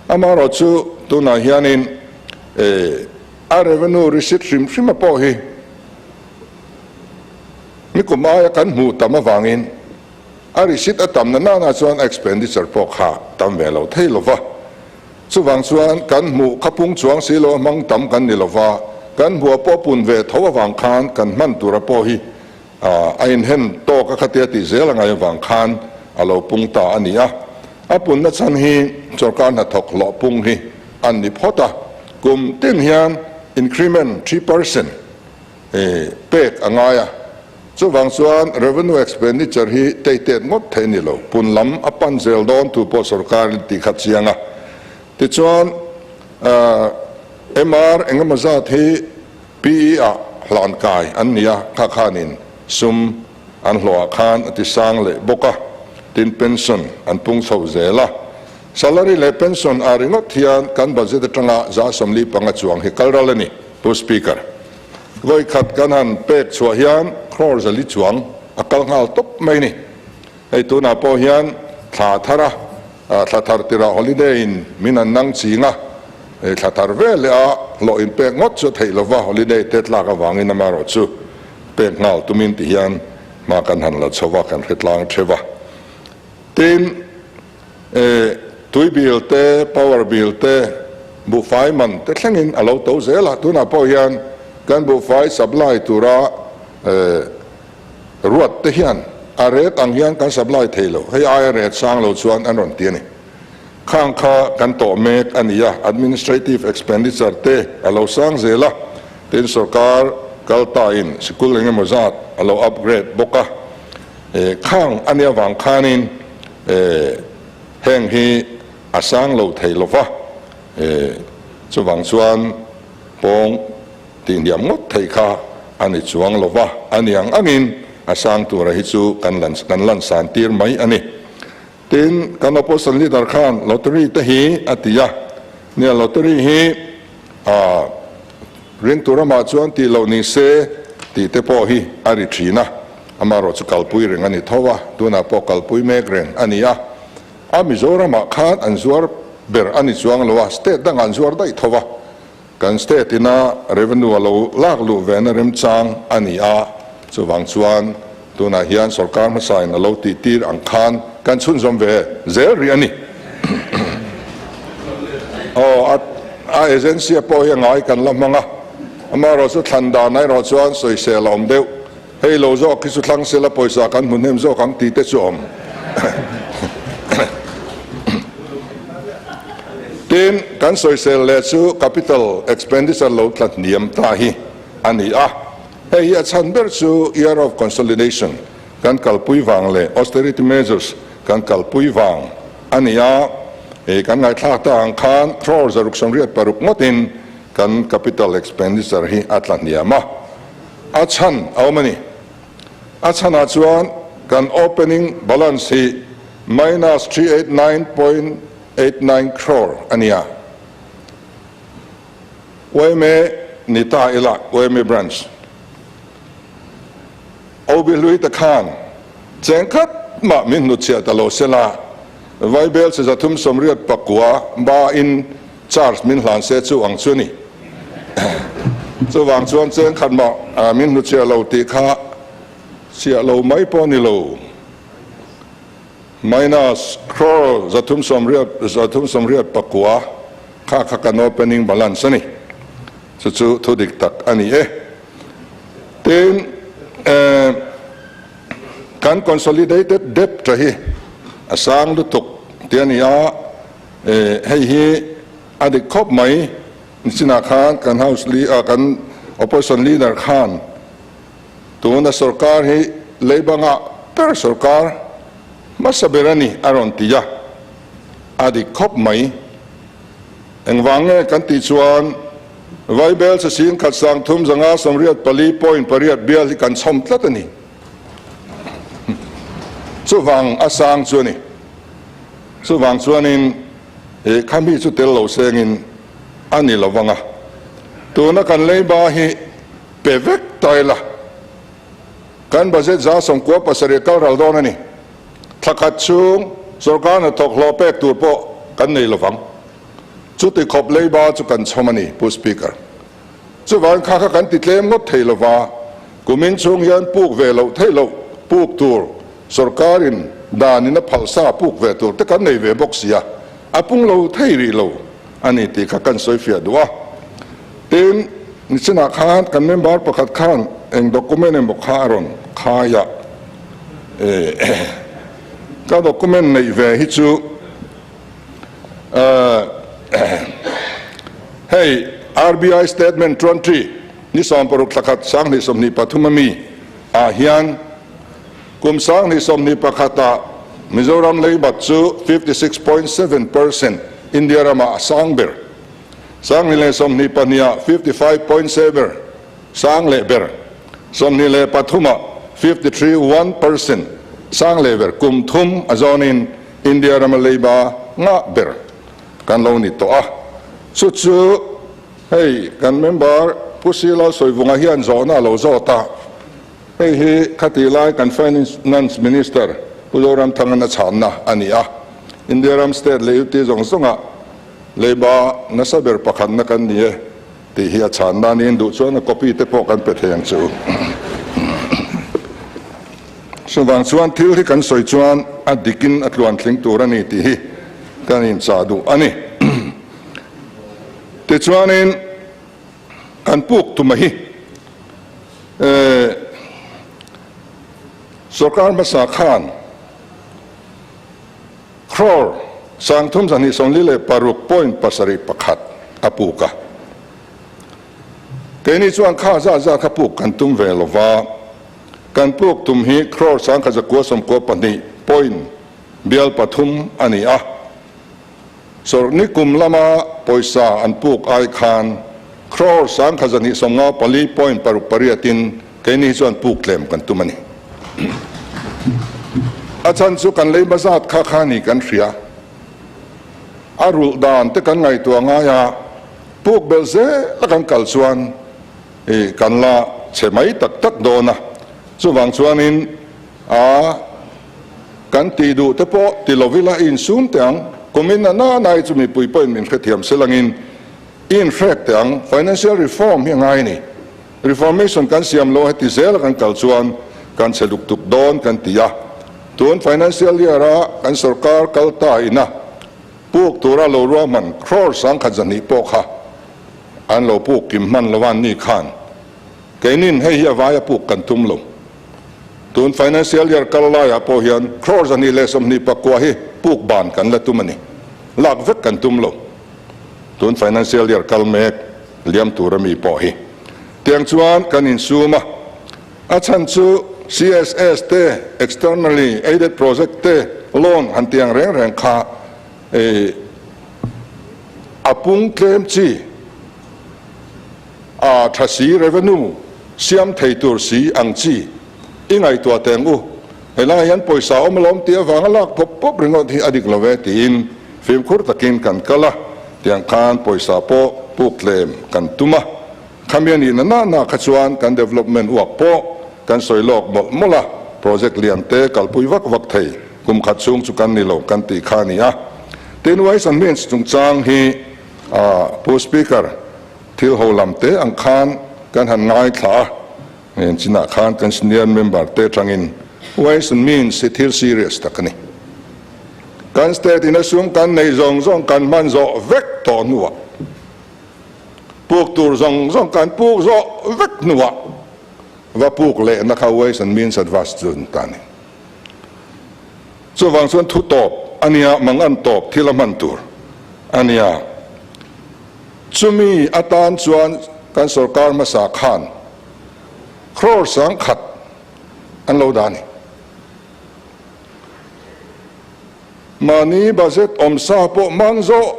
Amaherawhchu tunah hianin a revenue receipt hrim hrim a pawh hi nikum aia kan hmuh tam avangin a receipt a tam na nana chuan a expenditure pawh kha tam ve lo thei lo va. Chuvang chuan kan hmuh kha pung chuang si lo a hmang tam kan ni lo va, kan hmuh a pawh pun ve tho avang khan kan hman tura pawh hi a inhen tawk a khatia tih zel a ngai avang khan a lo pung ta a ni a. A punna chhan hi sorkar hnathawk hlawh pung hi an ni phawt a, kum tin hian increment 3% pek a ngai a. Chuvang chuan revenue expenditure hi teitet ngawt thei a ni lo, pun lam a pan zel dawn thu pawh sorkar in tih khat chiang a. Tichuan MR engemaw zat hi PE ah hlan kai an ni a, kha khanin sum an hlawhah khan a ti sang leh bawk a, tin pension an pung chho zel a. Salary leh pension ah ringawt hian kan budget atanga 45 chuang hi kal ral a ni, Pu Speaker. Vawi khat kan han pek chhuah hian crore 400 chuang a kal nghal tawp mai ni. Hei tunah pawh hian thla thar a, thla thar tirah holiday in min han nang ching a, hei thla thar vel leh a hlawh in pek ngawt chu a theih lova, holiday te tlak avangin amaherawh chu pek nghal tumin ti hian hma kan han la chho va, kan hre tlang theuh a. Tin, tui bill te, power bill te, buhfai man te thlengin a lo to zel a, tunah pawh hian kan buhfai supply tura ruat te hian a ret ang hian kan supply thei lo, hei aia ret sang lo chuan an rawn ti a ni. Khang kha kan tawh mek a ni a, administrative expenditure te a lo sang zel a, tin sorkar kal tain sikul eng emaw zat a lo upgrade bawk a, khang a nia vang khanin heng hi a sang lo thei lo va, chuvang chuan pawng tih hniam ngawt thei kha a ni chuang lo va, a ni ang angin a sang tura hi chu kan kan lansan tir mai a ni. Tin, kan opposition leader khan lottery te hi a ti a, nia lottery hi a ringtu ramah chuan tih loh ni se tih te pawh hi a ri thin a, amaherawh chu kalpui reng a ni tho a, tunah pawh kalpui mek reng a ni a, a Mizoramah khan an zuar ber a ni chuang lo a, state dangah an zuar daih tho a, kan state ina revenue a lo lak luh vena remchang a ni a, chuvang chuan tunah hian sorkar hmasain a lo tih tir ang khan kan chhunzawm ve zel rih a ni. Aw, a agency a pawh hi a ngai kan la hmang a, amaherawh chu thlan dan erawh chuan sawisel a awm deuh. Hei lo zawk hi chu thlang sela pawisa kan hmu hnem zawk ang tih te chu awm. Tin, kan sawisel leh chu capital expenditure lo tla hniam ta hi a ni a. Hei hi a chhan ber chu year of consolidation kan kalpui vang leh austerity measures kan kalpui vang a ni a. Hei kan ngaihthlak ta ang khan crore 686 ngawtin kan capital expenditure hi a tla hniam a. A chhan a awm a ni. A chhanah chuan kan opening balance hi minus 389.89 crore a ni a. Yma ni ta ila, yma branch OB hlui te khan cheng khat mah min hnutchhiah ta lo sela, Vaibel che 389 ba in charge min hlan se chu ang chu a ni. Chuvang chuan cheng khat mah min hnutchhiah lo tih kha. Chiah lo mai pawh ni lo. Minus crore 388 kha kha kan opening balance a ni. Chu chu thu dik tak a ni e. Tin, kan consolidated debt hi a sang lutuk tih a ni a, hei hi a dik khawp mai. Nichinah khan kan House kan Opposition Leader khan Tuna sorkar hi leibanga ber sorkar hmasa ber a ni a rawn ti a, a dik khawp mai. Engvang nge kan tih chuan Vaibel sasing khat sang thum zanga 84.8 bial hi kan chhawm tlat a ni. Chuvang a sang chu a ni. Chuvang chuanin khami chu tel lo sengin a ni lovang a. Tuna kan leiba hi Pe vek ta ila, kan budget 97 kal ral dawn a ni. Thla khat chhung sorkar hnathawk hlawh pek tur pawh kan nei lovang. Chuti khawp leiba chu kan chhawm a ni, Pu Speaker. Chuvangin kha kha kan ti tlem ngawt thei lova, kumin chhung hian puk ve loh theih loh puk tur sorkarin danin a phalsa puk ve tur te kan nei ve bawk sia, a pung lo thei rih lo a ni tih kha kan sawi fiah duh a. Tin, nichinah khan kan member pakhat khan eng document emaw kha a rawn khai a, ka document neih ve hi chu hei RBI statement 20 ni 16 thla khat 2023 ami ah hian kum 2021 ah Mizoram leibat chu 56.7% India ramah a sang ber. 2022 ah 55.7 sang leh ber, 23 ah 53.1% sang leh ber kum thum a zawnin India rama leiba ngah ber kan lo ni tawh a. Chu chu hei kan member Pu Sila Sawivunga hian zawhna a lo zawt a, hei hi khatih lai kan Finance Minister Pu Zoramthangan a chhanna a ni a, India ram state leh UT zawng zawngah Leiba nasa ber pakhatna kan ni e tih hi a chhan nan in duh chuan a copy te pawh kan pe thei ang che u. Chuvang chuan thil hi kan sawi chuan a dikin a tluan tling tur a ni tih hi kan inchah duh a ni. Tichuanin kan puk tuma hi sorkar hmasa khan Crore 3246.71 a puk a. Keini chuan kha zat zat kha puk kan tum ve lo va, kan puk tum hi crore 1992 point bial pathum a ni a. Sawrhni kum lama pawisa an puk ai khan crore 1254 point paruk pariatin keini hi chuan puk tlem kan tum a ni. A chhan chu kan lei hmazat kha kha ni kan hria. A rulh dan te kan ngaihtuah ngai a, puk belh zel a kan kal chuan i kan la chhe mai tak tak dawn a. Chuvang chuanin a kan tih duh te pawh ti lovila i insum teh ang. Kumin a nanai chu mipui pawhin min hrethiam selangin i inhrek teh ang. Financial reform hi a ngai a ni. Reformation kan siam lo heti zela kan kal chuan kan chhe luk tuk dawn kan ti a. Tun financial year a kan sorkar kal ta ina puk tura lo ruahman crore 1200 pawh kha an lo puk kim hman lo an ni khan keinin hei hi a vaia puk kan tum lo. Tun financial year kal laiah pawh hian crore 129 hi puk ban kan la tum a ni. Lak vek kan tum lo. Tun financial year kal mek liam tur ami pawh hi tiang chuan kan insum a, a chhan chu CSS te, externally aided project te loan han tiang reng reng kha a pung tlem chi a tha si revenue siam thei tur si ang chi i ngaihtuah teng u, helai hian pawisa awm alawm tih avanga lak pawp pawp ringawt hi a dik lo ve tiin fimkhur takin kan kal a, tiang khan pawisa pawh puk tlem kan tum a, khami a nihna na na kha chuan kan development uak pawh kan sawi lawk mawlh mawlh a, project lian te kalpui vak vak thei kum khat chhung chu kan ni lo kan tih kha a ni a. Tin, Ways and Means chungchang hi Pu Speaker thil ho lam te ang khan kan han ngaithla a. En chinah khan kan senior member te atangin Ways and Means hi thil serious tak a ni. Kan state in a sum kan nei zawng zawng kan hman zawh vek tawh hnuah, puk tur zawng zawng kan puk zawh vek hnuah va puk lehna kha Ways and Means Advance chu an ta a ni. Chuvang chuan thu tawp a nia, mangan tawp thil a hman tur a nia. Chumi atan chuan kan sorkar hmasa khan crore sangkhat an lo dah a ni. Mahni budget awm sa pawh hmang zawh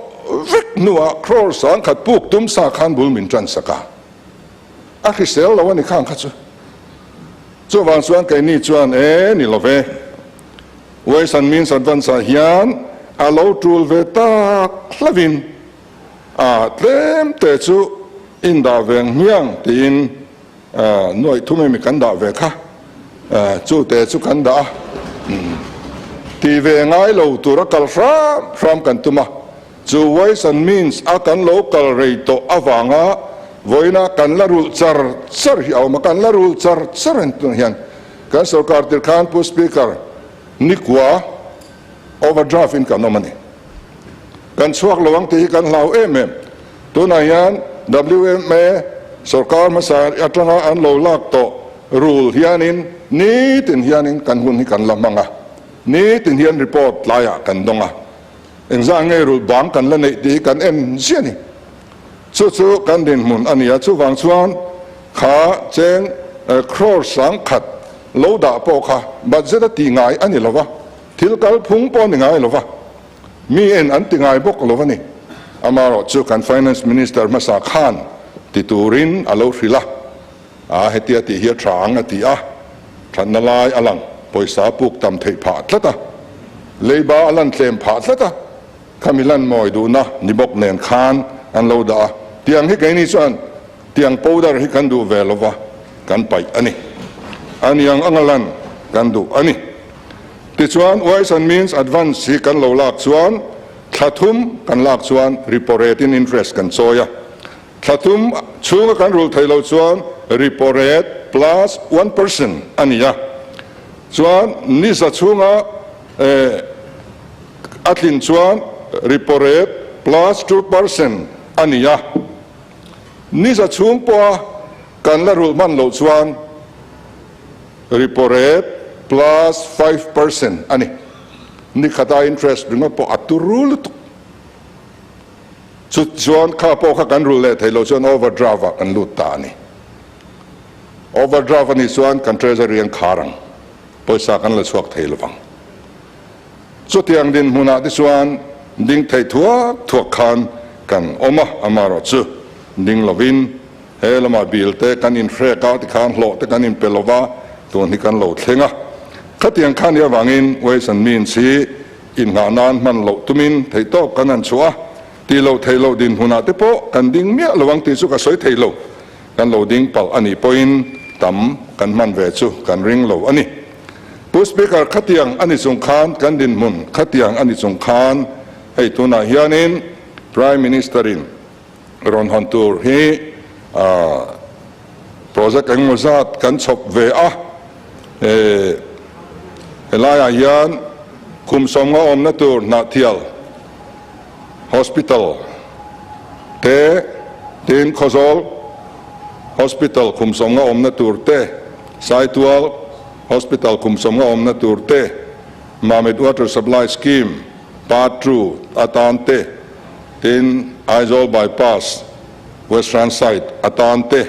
vek hnuah crore sangkhat puk tum sa khan bul min tan sak a, a hrisel lo a ni khang kha chu. Chuvang chuan keini chuan e ni lo ve, Ways and Means Advance ah hian a lo tul ve tak hlavin a tlem te chu in dah ve ang hmiang tiin nuaih thum emi kan dah ve kha, chu te chu kan dah a, ti ve ngai lo tura kal hram hram kan tum a. Chu Ways and Means a kan lo kal rei tawh avanga vawiina kan la rulh char char hi a awm a, kan la rulh char char en tunah hian kan sorkar tir khan Pu Speaker nikua overdraft in kan awm a ni. Kan chhuak lo ang tih hi kan hlau em em. Tunah hian WMA sorkar hmasa atanga an lo lak tawh rul hianin nitin hianin kan hun hi kan la hmang a, nitin hian report tlaiah kan dawng a. Engzah nge rulh bang kan la neih tih hi kan en ziah a ni. Chu chu kan dinhmun a ni a, chuvang chuan kha cheng crore sangkhat lo dah pawh kha budget a tih ngai a ni lo va, thil kalphung pawh a ni ngai lo va, mi en an ti ngai bawk lo a ni. Amaherawh chu kan Finance Minister hmasa khan ti turin a lo hrilh a, a hetia tih hi a tha ang a ti a, thatna lai a lang, pawisa a puk tam theih phah tlat a, leiba a lan tlem phah tlat a, khami lan mawi duhna ni bawk nen khan an lo dah a, tiang hi keini chuan tiang powder hi kan duh ve lova kan paih a ni, a niang anga lan kan duh a ni. Tichuan Ways and Means Advance hi kan lo lak chuan thla thum kan lak chuan repo rate in interest kan chawi a, Thla thum chhunga kan rulh theih loh chuan repo rate plus 1% a ni a, chuan ni za chhunga a tlin chuan repo rate plus 2% a ni a, ni za chhung pawha kan la rulh hman loh chuan repo rate plus 5% a ni. Ni khata interest ringawt pawh a turu lutuk. Chu chuan kha pawh kha kan rulh leh theih loh chuan overdraft ah kan lut ta a ni. Overdraft a nih chuan kan treasury an khar ang, pawisa kan la chhuak thei lovang. Chutiang dinhmunah te chuan ding thei thuak thuak khan kan awm a, amaherawh chu ding lovin he lamah bill te kan inhrek a, tikhan hlawh te kan inpe lova, tun hi kan lo thleng a. Khatiang kha nih avangin Ways and Means hi Inngah nan hman loh tumin theihtawp kan han chhuah a, tih loh theih loh dinhmunah te pawh kan ding miah lo ang tih chu ka sawi thei lo. Kan lo ding palh a nih pawhin tam kan hman ve chu kan ring lo a ni. Pu Speaker, khatiang a ni chung khan kan dinhmun khatiang a ni chung khan hei tunah hianin Prime Minister-in rawn hawn tur hi project engemaw zat kan chhawp ve a, helaiah hian kum sawmnga awmna tur Hnahthial Hospital te, tin Khawzawl Hospital kum sawmnga awmna tur te, Saitual Hospital kum sawmnga awmna tur te, Mamit Water Supply Scheme Part 2 atan te, Tin, Aizawl Bypass, Western side atan te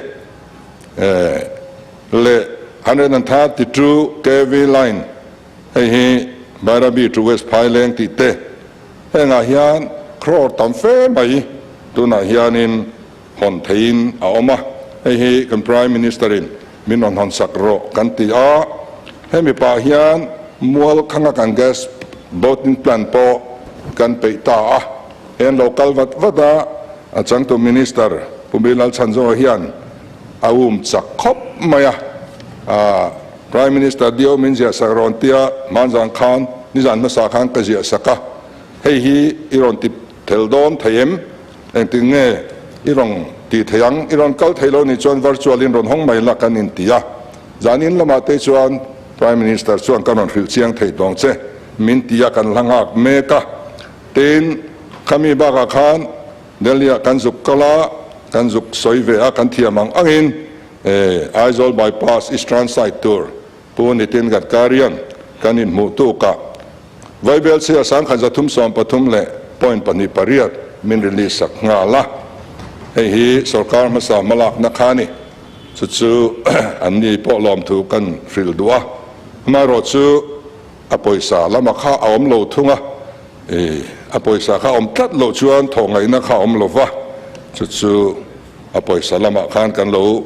leh 132 kv line hei hi Bairabi to West Phaileng tih te hengah hian crore tam fe mai tunah hianin hawn theihin a awm a, hei hi kan Prime Minister in min rawn hawn sak rawh kan ti a, hemi pah hian mual khanga kan gas boating plant pawh kan peih ta a, hei an lo kal vat vat a, a changtu Minister Pu Bilal Chhanzaw hian a um chak khawp mai a, Prime Minister Dio min ziah sak rawn tia hmanzan khan nizan hmasa khan ka ziah sak a, hei hi i rawn ti thel dawn thei em? Engtin nge i rawn tih theih ang? I rawn kal theih lo nih chuan virtual in rawn hawng mai la kan inti a. Zanin lamah te chuan Prime Minister chuan ka rawn hrilh chiang thei tawng che min ti a kan hla nghak mek a. Tin, khami bakah khan Delhi-ah kan zuk kal a, kan zuk sawi ve a, kan thiam ang angin Aizawl Bypass Eastern side tur Pu Nitin Gadkari-a'n kan inhmuh tukah Vaibel chhia 1333 leh point pahnih pariat min release sak nghal a. Hei hi sorkar hmasa hmalakna kha a ni. Chu chu an ni pawh lawmthu kan hrilh duh a. Amaherawh chu a pawisa lama kha a awm lo thung a, a pawisa kha a awm tlat loh chuan thawh ngaihna kha a awm lo va, chu chu a pawisa lamah khan kan lo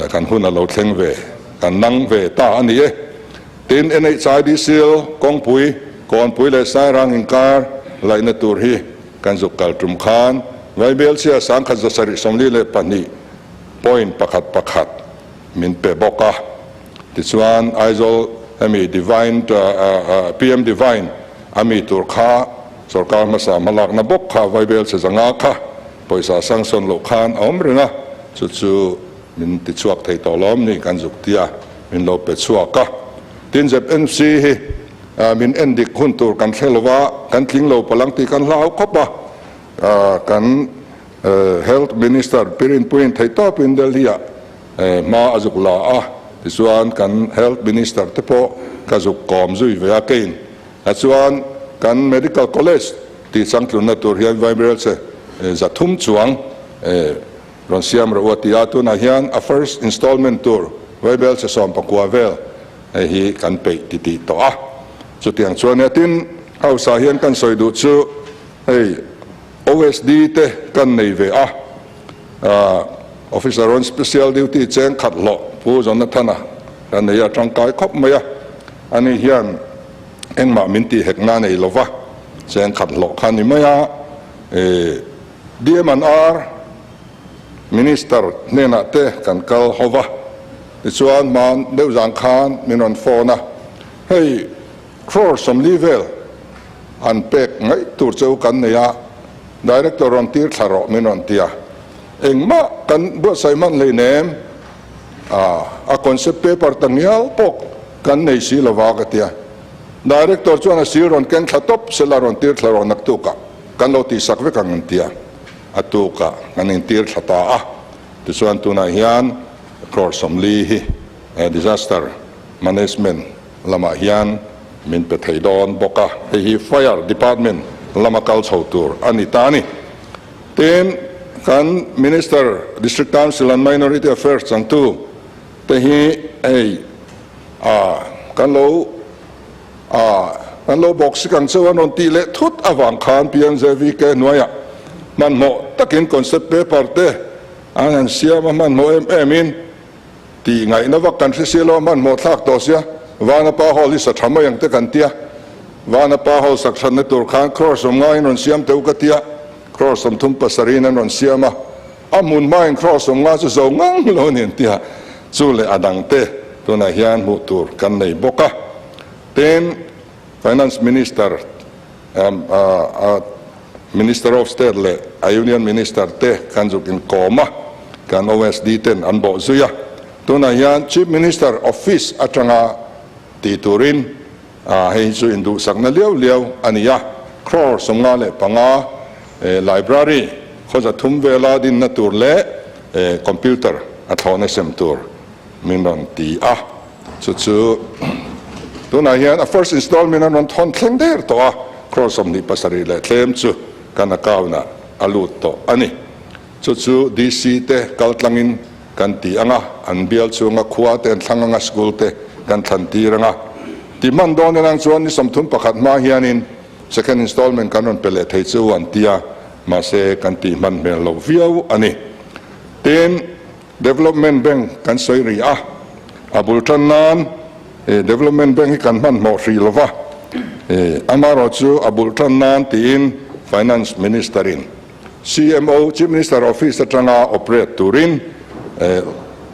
Kan hun a lo thleng ve, kan nang ve ta a ni e. Tin, NHIDCL kawngpui, Kawnpui leh Sairang inkar laihna tur hi kan zuk kal tum khan Vaibel chhia 1742 point pakhat pakhat min pe bawk a. Tichuan, Aizawl hemi Divine PM Divine a mi tur kha sorkar hmasa hmalakna bawk kha Vaibel chhe zanga kha Pawisa sanction loh khan a awm reng a, chu chu min ti chhuak thei tawh lawm ni kan zuk tia min lo pe chhuak a. Tin ZNC hi min en dik hun tur kan hre lova, kan tling lo palang tih kan hlau khawp a. Kan Health Minister Pirinpuiin theihtawpin Delhi-ah hma a zuk la a, tichuan kan Health Minister te pawh ka zuk kawm zui ve a keiin. Chuan kan Medical College tih changtlunna tur hian Vaibel che 300 chuang rawn siam rawh u a ti a, tunah hian a first installment tur Vaibel che 19 vel hei hi kan peih ti tih tawh a. Chutiang chuan nia tin House ah hian kan sawi duh chu hei OSD te kan nei ve a, Officer on Special Duty cheng khat hlawh Pu Jonathana kan nei a, tangkai khawp mai a, ani hian Engmah min tih hek na nei lova, cheng khat hlawh kha ni mai a, DMNR Minister hnenah te kan kal ho va, tichuan hman deuh zan khan min rawn phone a, hei crore 40 vel an pek ngaih tur che u kan nei a, Director rawn tir thla rawh min rawn ti a, engmah kan buatsaih hman hleinem, a concept paper ta ngial pawh Kan nei si lova ka tia. Director chuan a sir rawn keng thla tawp sela rawn tir thla rawh naktukah kan lo tihsak vek ang an tia. A tukah kan intir thla ta a. Tichuan tunah hian crore 40 hi disaster management lamah hian min pe thei dawn bawk a. Hei hi fire department lama kal chho tur a ni ta a ni. Tin, kan Minister, District Council and Minority Affairs changtu te hi hei a kan lo a kan lo bawk sik ang cheu an rawn tih leh thut avang khan PMJVK hnuaiah hmanhmawh takin concept paper te an han siam a, hmanhmawh em em in tih ngaihna vak kan hre sia lo a, hmanhmawh thlak tawh sia Vanapa Hall hi sa tha mai ang te kan tia, Vanapa Hall sak thatna tur khan crore 50 in rawn siam teuh ka tia, crore 37 in an rawn siam a. A hmun hmain cross 50 chu zo ngang lo a ni an ti a, chu leh a dangte tunah hian hmuh tur kan nei bawk a. Tin, Finance Minister, Minister of State leh a Union Minister te kan zuk inkawm a, kan OSD ten an bawh zui a. Tunah hian Chief Minister Office atanga tih turin hei hi chu induhsakna liau liau a ni a, crore 55 library khaw 300 vela dinna tur leh computer a thlawhna sem tur min rawn ti a, chu chu tunah hian a first installment an rawn thawn thleng der tawh a, crore 27 leh tlem chu kan account ah a lut tawh a ni. Chu chu DC te kal tlangin kan ti ang a, an bial chhunga khua te an thlang ang a, school te kan thlan tir ang a. Ti hman dawn enang chuan ni 31 hma hianin second installment kan rawn pe leh thei chu an ti a, mahse kan tih hman hmel loh viau a ni. Tin, Development Bank kan sawi rih a, a bul tan nan Development Bank hi kan hmanhmawh hrih lo va, amaherawh chu a bul tan nan tiin Finance Minister in CMO, Chief Minister Office atanga operate turin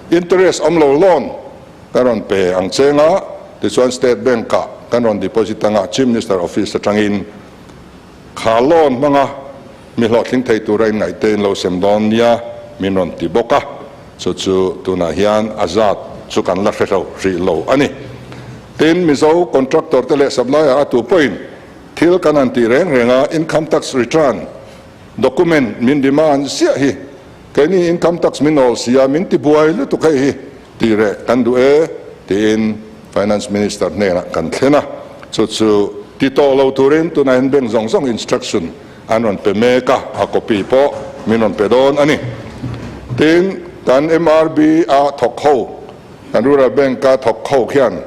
interest awm lo loan kan rawn pe ang cheng a, tichuan State Bank ah kan rawn deposit anga Chief Minister Office atangin kha loan hmanga mi hlawhtling thei tura inngaih te in lo sem dawn nia min rawn ti bawk a. Chu chu tunah hian a zat chu kan la hre hlo hrih lo a ni. Tin, Mizo contractor te leh supplier a tu pawhin thil kan han tih reng reng a, income tax return document min demand ziah hi keini income tax min awl si a, min ti buai lutuk hei hi tih reh kan duh e tiin Finance Minister hnenah kan thlen a, chu chu ti tawh lo turin tunah hian bank zawng zawng instruction an rawn pe mek a, a copy pawh min rawn pe dawn a ni. Tin, kan MRB a thawk ho, kan Rural Bank a thawk ho khian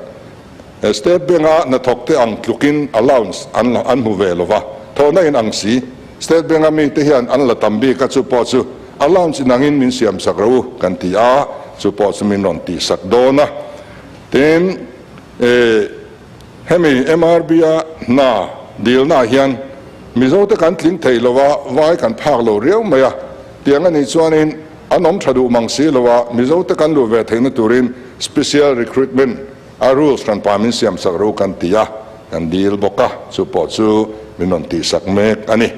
State Bank a hnathawk te ang tlukin allowance an an hmu ve lova, thawhna in ang si. State Bank a mite hian an la tam bik a, chu pawh chu allowance in angin min siam sak ro u kan ti a, chu pawh chu min rawn tih sak dawn a. Tin, Hemi MRB a hna dilnaah hian Mizote kan tling thei lo a, vai kan phak lo riau mai a, tiang a nih chuanin an awm tha duh mang si lo a, Mizote kan luh ve theihna turin special recruitment a rules hran pa min siam sak ro kan ti a, kan dil bawk a, chu pawh chu min rawn tihsak mek a ni.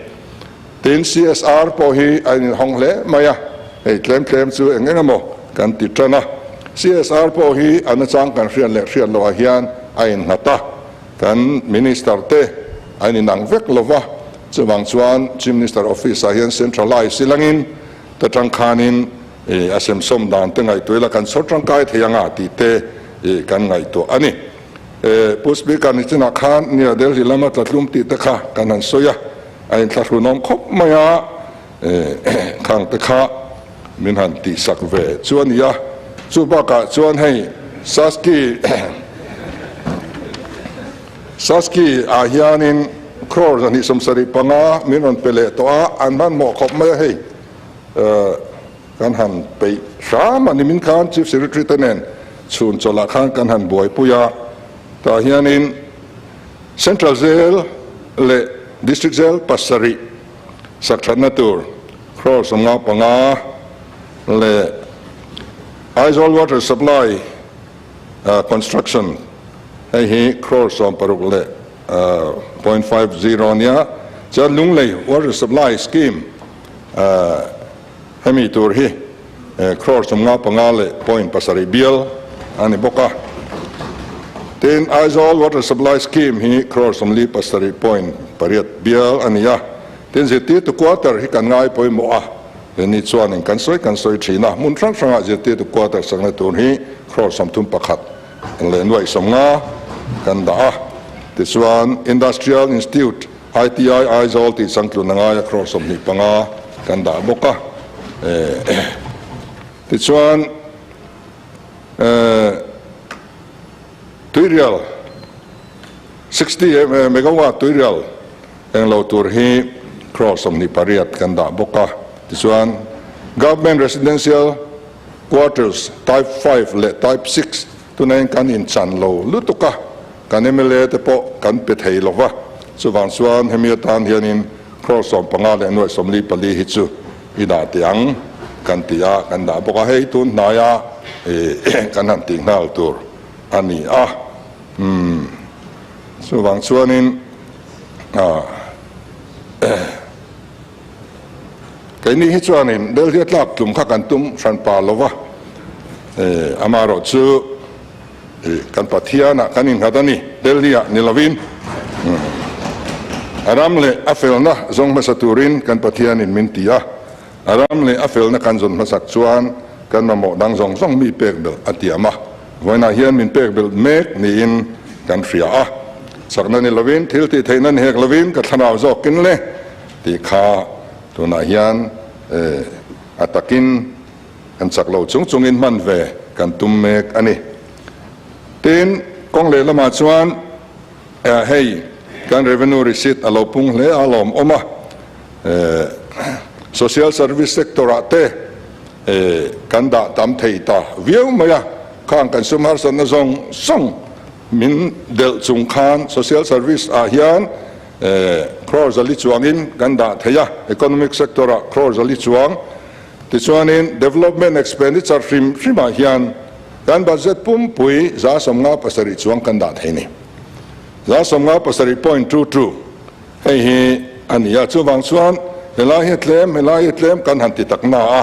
Tin, CSR pawh hi a inhawng hle mai a, hei tlem tlem chu eng eng emaw kan ti tan a. CSR pawh hi a nachang kan hriat leh hriat loh ah hian a innghat a, kan Minister te an inang vek lo va, chuvang chuan Chief Minister Office ah hian centralize ilangin ta tangkhanin a semsawm dan te ngaihtuah ila kan chhawr tangkai thei anga tih te kan ngaihtuah a ni. Pu Speaker nichinah khan nia Delhi lama tlatlum tih te kha kan han sawi a. A inthlahrunawm khawp mai a, khang te kha min han tihsak ve chu a ni a. Chu bakah chuan hei Saski Saski ah hianin crore 275 min rawn pe leh tawh a, an hmanhmawh khawp mai a hei kan han peih hram a ni. Min khan Chief Secretary te nen chhun chawlhah khan kan han buaipui a, tah hianin Central Jail leh District Jail pasarih sak thatna tur crore 55 leh Aizawl Water Supply Construction hei hi crore 60 leh point 50 a nia. Chuan Lunglei Water Supply Scheme hemi tur hi crore 55 leh point 7 bial a ni bawk a. Tin, Aizawl Water Supply Scheme hi crore 47 point 8 bial a ni a. Tin, zirtirtu quarter hi kan ngai pawimawh a, ni chuanin kan sawi kan sawi thin a, hmun hrang hrangah zirtirtu quarter sakna tur hi crore 31 leh nuaih 50 kan dah a. Tichuan, Industrial Institute ITI Aizawl tih changtlun a ngai a crore 25 kan dah bawk a. Tichuan Tuirial 60 megawatt tuirial englo tur hi crore 28 kan dah bawk a. Tichuan Government Residential Quarters Type 5 leh Type 6 tunah hian kan inchan lo lutuk a. Kan mla te pawh kan pe thei lo va, chuvang chuan hemi atan hianin crore 15 leh nuaih 44 hi chu i dah teh ang kan ti a, kan dah bawk a, hei tun hnaia kan han tih nghal tur a ni a. Umm chuvang chuanin keini hi chuanin Delhi a tlak tlum kha kan tum hran pa lo va, amaherawhchu Kan Pathianah kan innghat a ni, Delhi-ah ni lovin. A ram leh a felna zawng hmasa turin kan Pathianin min ti a, a ram leh a felna kan zawn hmasak chuan kan mamawh dang zawng zawng mi pek belh a tiam a, vawiinah hian min pek belh mek niin kan hria a. Chakna ni lovin, thil tih theihna ni hek lovin ka thlarau zawkin le tih kha tunah hian a takin Kan chak lo chung chungin hman ve kan tum mek a ni. Tin, kawng lehlamah chuan hei kan revenue receipt a lo pung hle a lawm awm a, social service sector ah te kan dah tam thei ta viau mai a, khang kan sum harsatna zawng zawng min delh chung khan social service ah hian crore zali chuangin kan dah thei a, economic sector ah crore zali chuang. Tichuanin development expenditure hrim hrimah hian kan budget pumpui 57 chuang kan dah thei ni. 57.22 hei hi a ni a, chuvang chuan helai hi a tlem, helai hi a tlem kan han ti tak na a.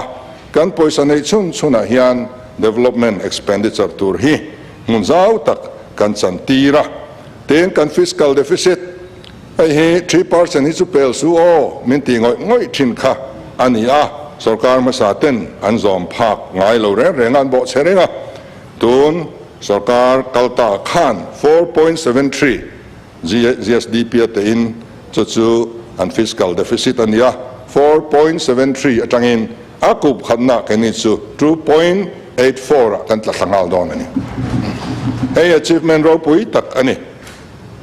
Kan pawisa neih chhun chhunah hian development expenditure tur hi hmun zau tak kan chan tir a. Tin, kan fiscal deficit hei hi 3% hi chu pel su aw min ti ngawih ngawih thin kha a ni a, sorkar hmasa ten an zawm phak ngai lo reng reng a, an bawhchhe reng a. Tun sorkar kal ta khan 4.73 GSDP a tein chu chu an fiscal deficit a ni a, 4.73 atangin a kup khatna keini chu 2.84 ah kan tla thla nghal dawn a ni. Hei achievement ropui tak a ni.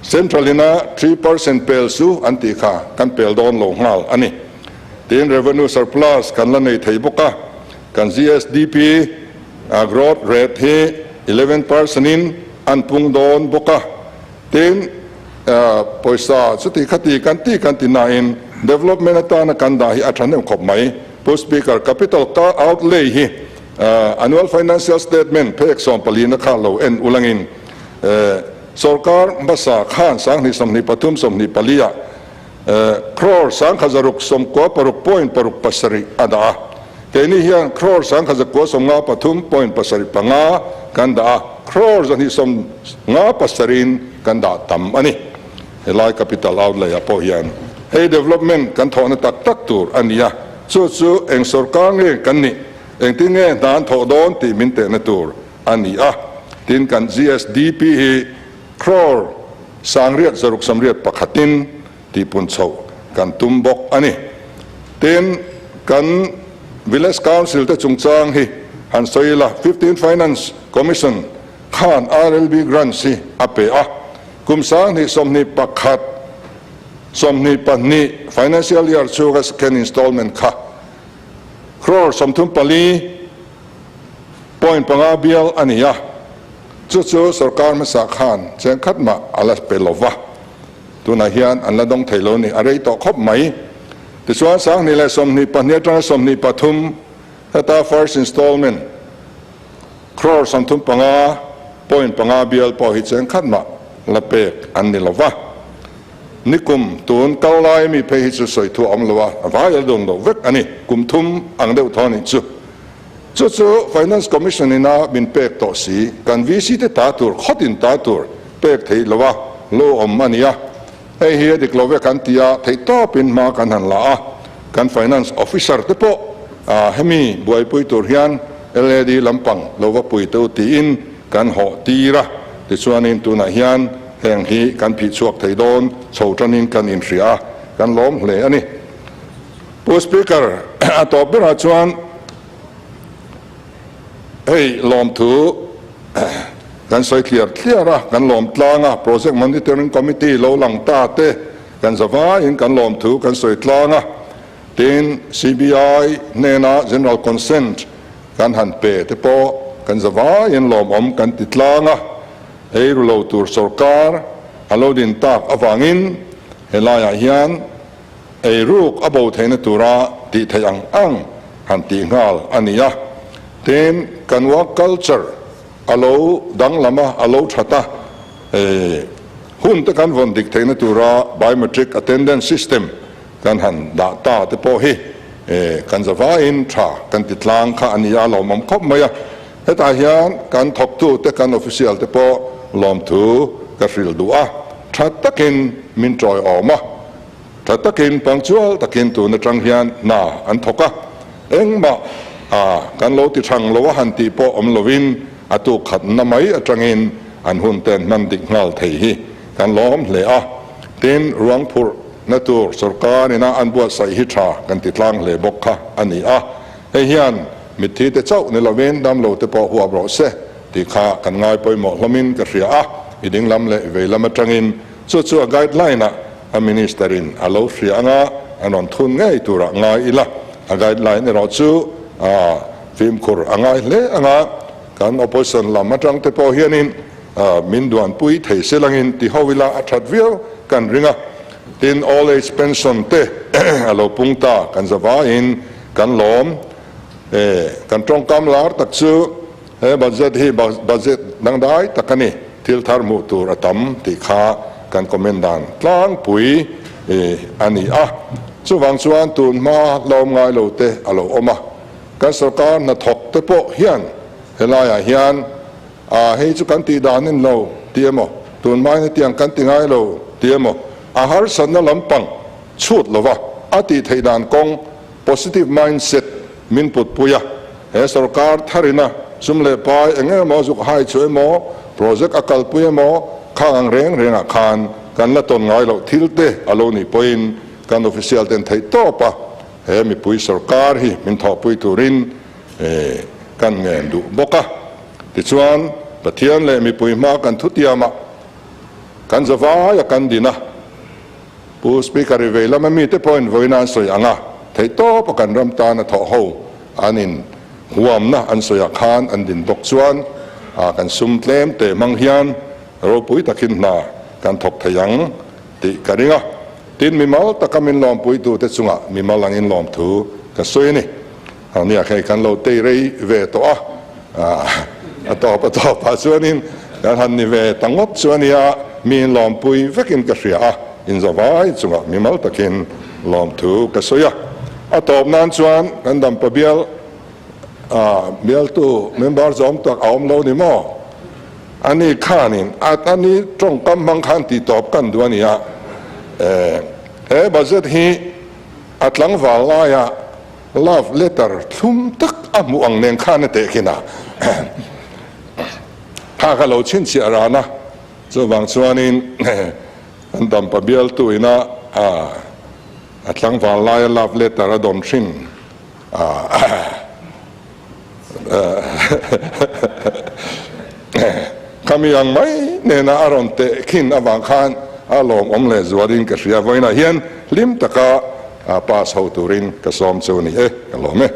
Central ina 3% pel chu an tih kha kan pel dawn lo nghal a ni. Tin, revenue surplus kan la nei thei bawk a, kan GSDP growth rate hi 11% in an pung dawn bawk a. Tin, pawisa chuti khati kan ti kan ti nain development atana kan dah hi a tha hnem khawp mai. Pu Speaker, capital outlay hi annual financial statement phek 14 na kha lo en ulangin sorkar hmasa khan 2023 24 ah crore 1696.67 a dah a. Keini hian crore 1193.75 kan dah a, crore 257 in kan dah tam a ni. Helai capital outlay ah pawh hian hei development kan thawhna tak tak tur a ni a, chu chu eng sorkar nge kan nih, engtin nge hna an thawh dawn tih min tehna tur a ni a. Tin, kan GSDP hi crore 8681 in tihpun chhoh kan tum bawk a ni. Tin, kan Village Council te chungchang hi han sawi ila, 15 Finance Commission khan RLB Grants hi a pe a, kum 2021, 22 Financial Year chhunga second installment kha crore 34.5 bial a ni a, chu chu sorkar hmasa khan cheng khat mah a la pe lo va. Tunah hian an la dawng thei lo ni, a rei tawh khawp mai. Tichuan 2022 atanga 23 heta first installment crore 35.5 bial pawh hi cheng khat mah la pek an ni lo va. Nikum tun kal lai mi phei hi chu sawi thu a awm lo a, a vai a dawng loh vek a ni, kum thum ang deuh thaw nih chu. Chu chu Finance Commission ina min pek tawh si, kan VC te ta tur, khawtin ta tur pek theih lo a, lo awm a ni a. Hei hi a dik lo ve kan ti a, theih tawpin hma kan han la a, kan Finance Officer te pawh hemi buaipui tur hian LAD lampang lo va pui teu tiin kan hawh tir a. Tichuanin tunah hian heng hi kan phih chhuak thei dawn chho tanin kan inhria a, kan lawm hle a ni. Pu Speaker, a tawp berah chuan hei lawmthu kan sawi thliar thliar a, kan lawm tlang a, Project Monitoring Committee lo lang ta te kan zavaiin kan lawmthu kan sawi tlang a, tin CBI hnena General Consent kan han pe te pawh kan zavaiin lawmawm kan ti tlang a, ei ru lo tur sorkar a lo din tak avangin helaiah hian Ei ruk a bo theihna tura tih theih ang ang han tih nghal a ni a. Tin, kan work culture a lo danglam a, a lo that a, hun te kan vawn dik theihna tura biometric attendance system kan han dah ta te pawh hi kan zavaiin tha kan ti tlang kha a ni a, lawmawm khawp mai a. Hetah hian kan thawktute, kan official te pawh lawmthu ka hrilh duh a, tha takin min tawiawm a. Tha takin punctual takin tun atang hian hna an thawk a, engmah a kan lo ti thang lo a han tih pawh awm lovin a tuk khatna mai atangin an hun ten hman dik nghal thei hi kan lawm hle a. Tin, ruang phurhna tur sorkar ina an buatsaih hi tha kan ti tlang hle bawk kha a ni a. Hei hian mitthi te chauh ni lovin damlo te pawh huap rawh se tih kha kan ngai pawimawh hlawmin ka hria a, i dinglam leh i veilam atangin Chu chu a guideline ah a minister in a lo hria anga an rawn thun ngei turah ngai ila, a guideline erawh chu a fimkhur a ngai hle anga kan opposition lam atang te pawh hianin min duanpui thei se langin ti ho ila a that viau kan ring a. Tin, old age pension te a lo pung ta kan zavaiin kan lawm e, kan tawngkam lar tak chu He budget hi budget dangdai tak a ni, thil thar hmuh tur a tam tih kha kan comment dan tlangpui a ni a. Chuvang chuan tun hma la awm ngai lo te a lo awm a, Kan sorkar hnathawk te pawh hian helaiah hian a hei chu kan tih dan in lo ti emaw, tunhmain hetiang kan ti ngai lo ti emaw, a harsatna lampang chhut lova a tih theih dan kawng positive mindset min putpui a. He sorkar tharina sum leh pai eng emaw zuk hai chu emaw, project a kalpui emaw khang ang reng rengah khan kan la tawn ngai loh thil te a lo nih pawhin kan official ten theih tawp a he mipui sorkar hi min thawhpui turin kan ngen duh bawk a. Tichuan, Pathian leh mipui hma kan thutiamah kan zavaia kan din a, Pu Speaker i vei lama mite pawhin vawiin an sawi ang a, theihtawpa kan ram tana thawh ho an in huamna an sawiah khan an din bawk chuan kan sum tlem te hmang hian ropui takin hna kan thawk thei ang tih ka ring a. Tin, mimal taka min lawmpuitute chungah mimal angin lawmthu ka sawi a ni. Nia hei kan lo tei rei ve tawh a, a tawp a tawp ah chuanin kan han ni ve ta ngawt chu a nia, mi in lawmpui vekin ka hria a, inzavai chungah mimal takin lawmthu ka sawi a. A tawp nan chuan kan dampa bial bialtu member zawm tak a awm lo ni maw? Ani khanin a ni tawngkam hmang khan tih tawp kan duh a nia, he budget hi a tlangval laiah Love letter thlum tak a hmuh ang nen khan a tehkhin a, kha ka lo chhinchhiah ran a, chuvang chuanin kan dampa bialtu ina a tlangval laia love letter a dawn hrin a khami ang mai nena a rawn tehkhin avang khan a lawmawm leh zualin ka hria. Vawiinah hian hlim taka pass ho turin ka sawm chu a ni e, ka lawm e.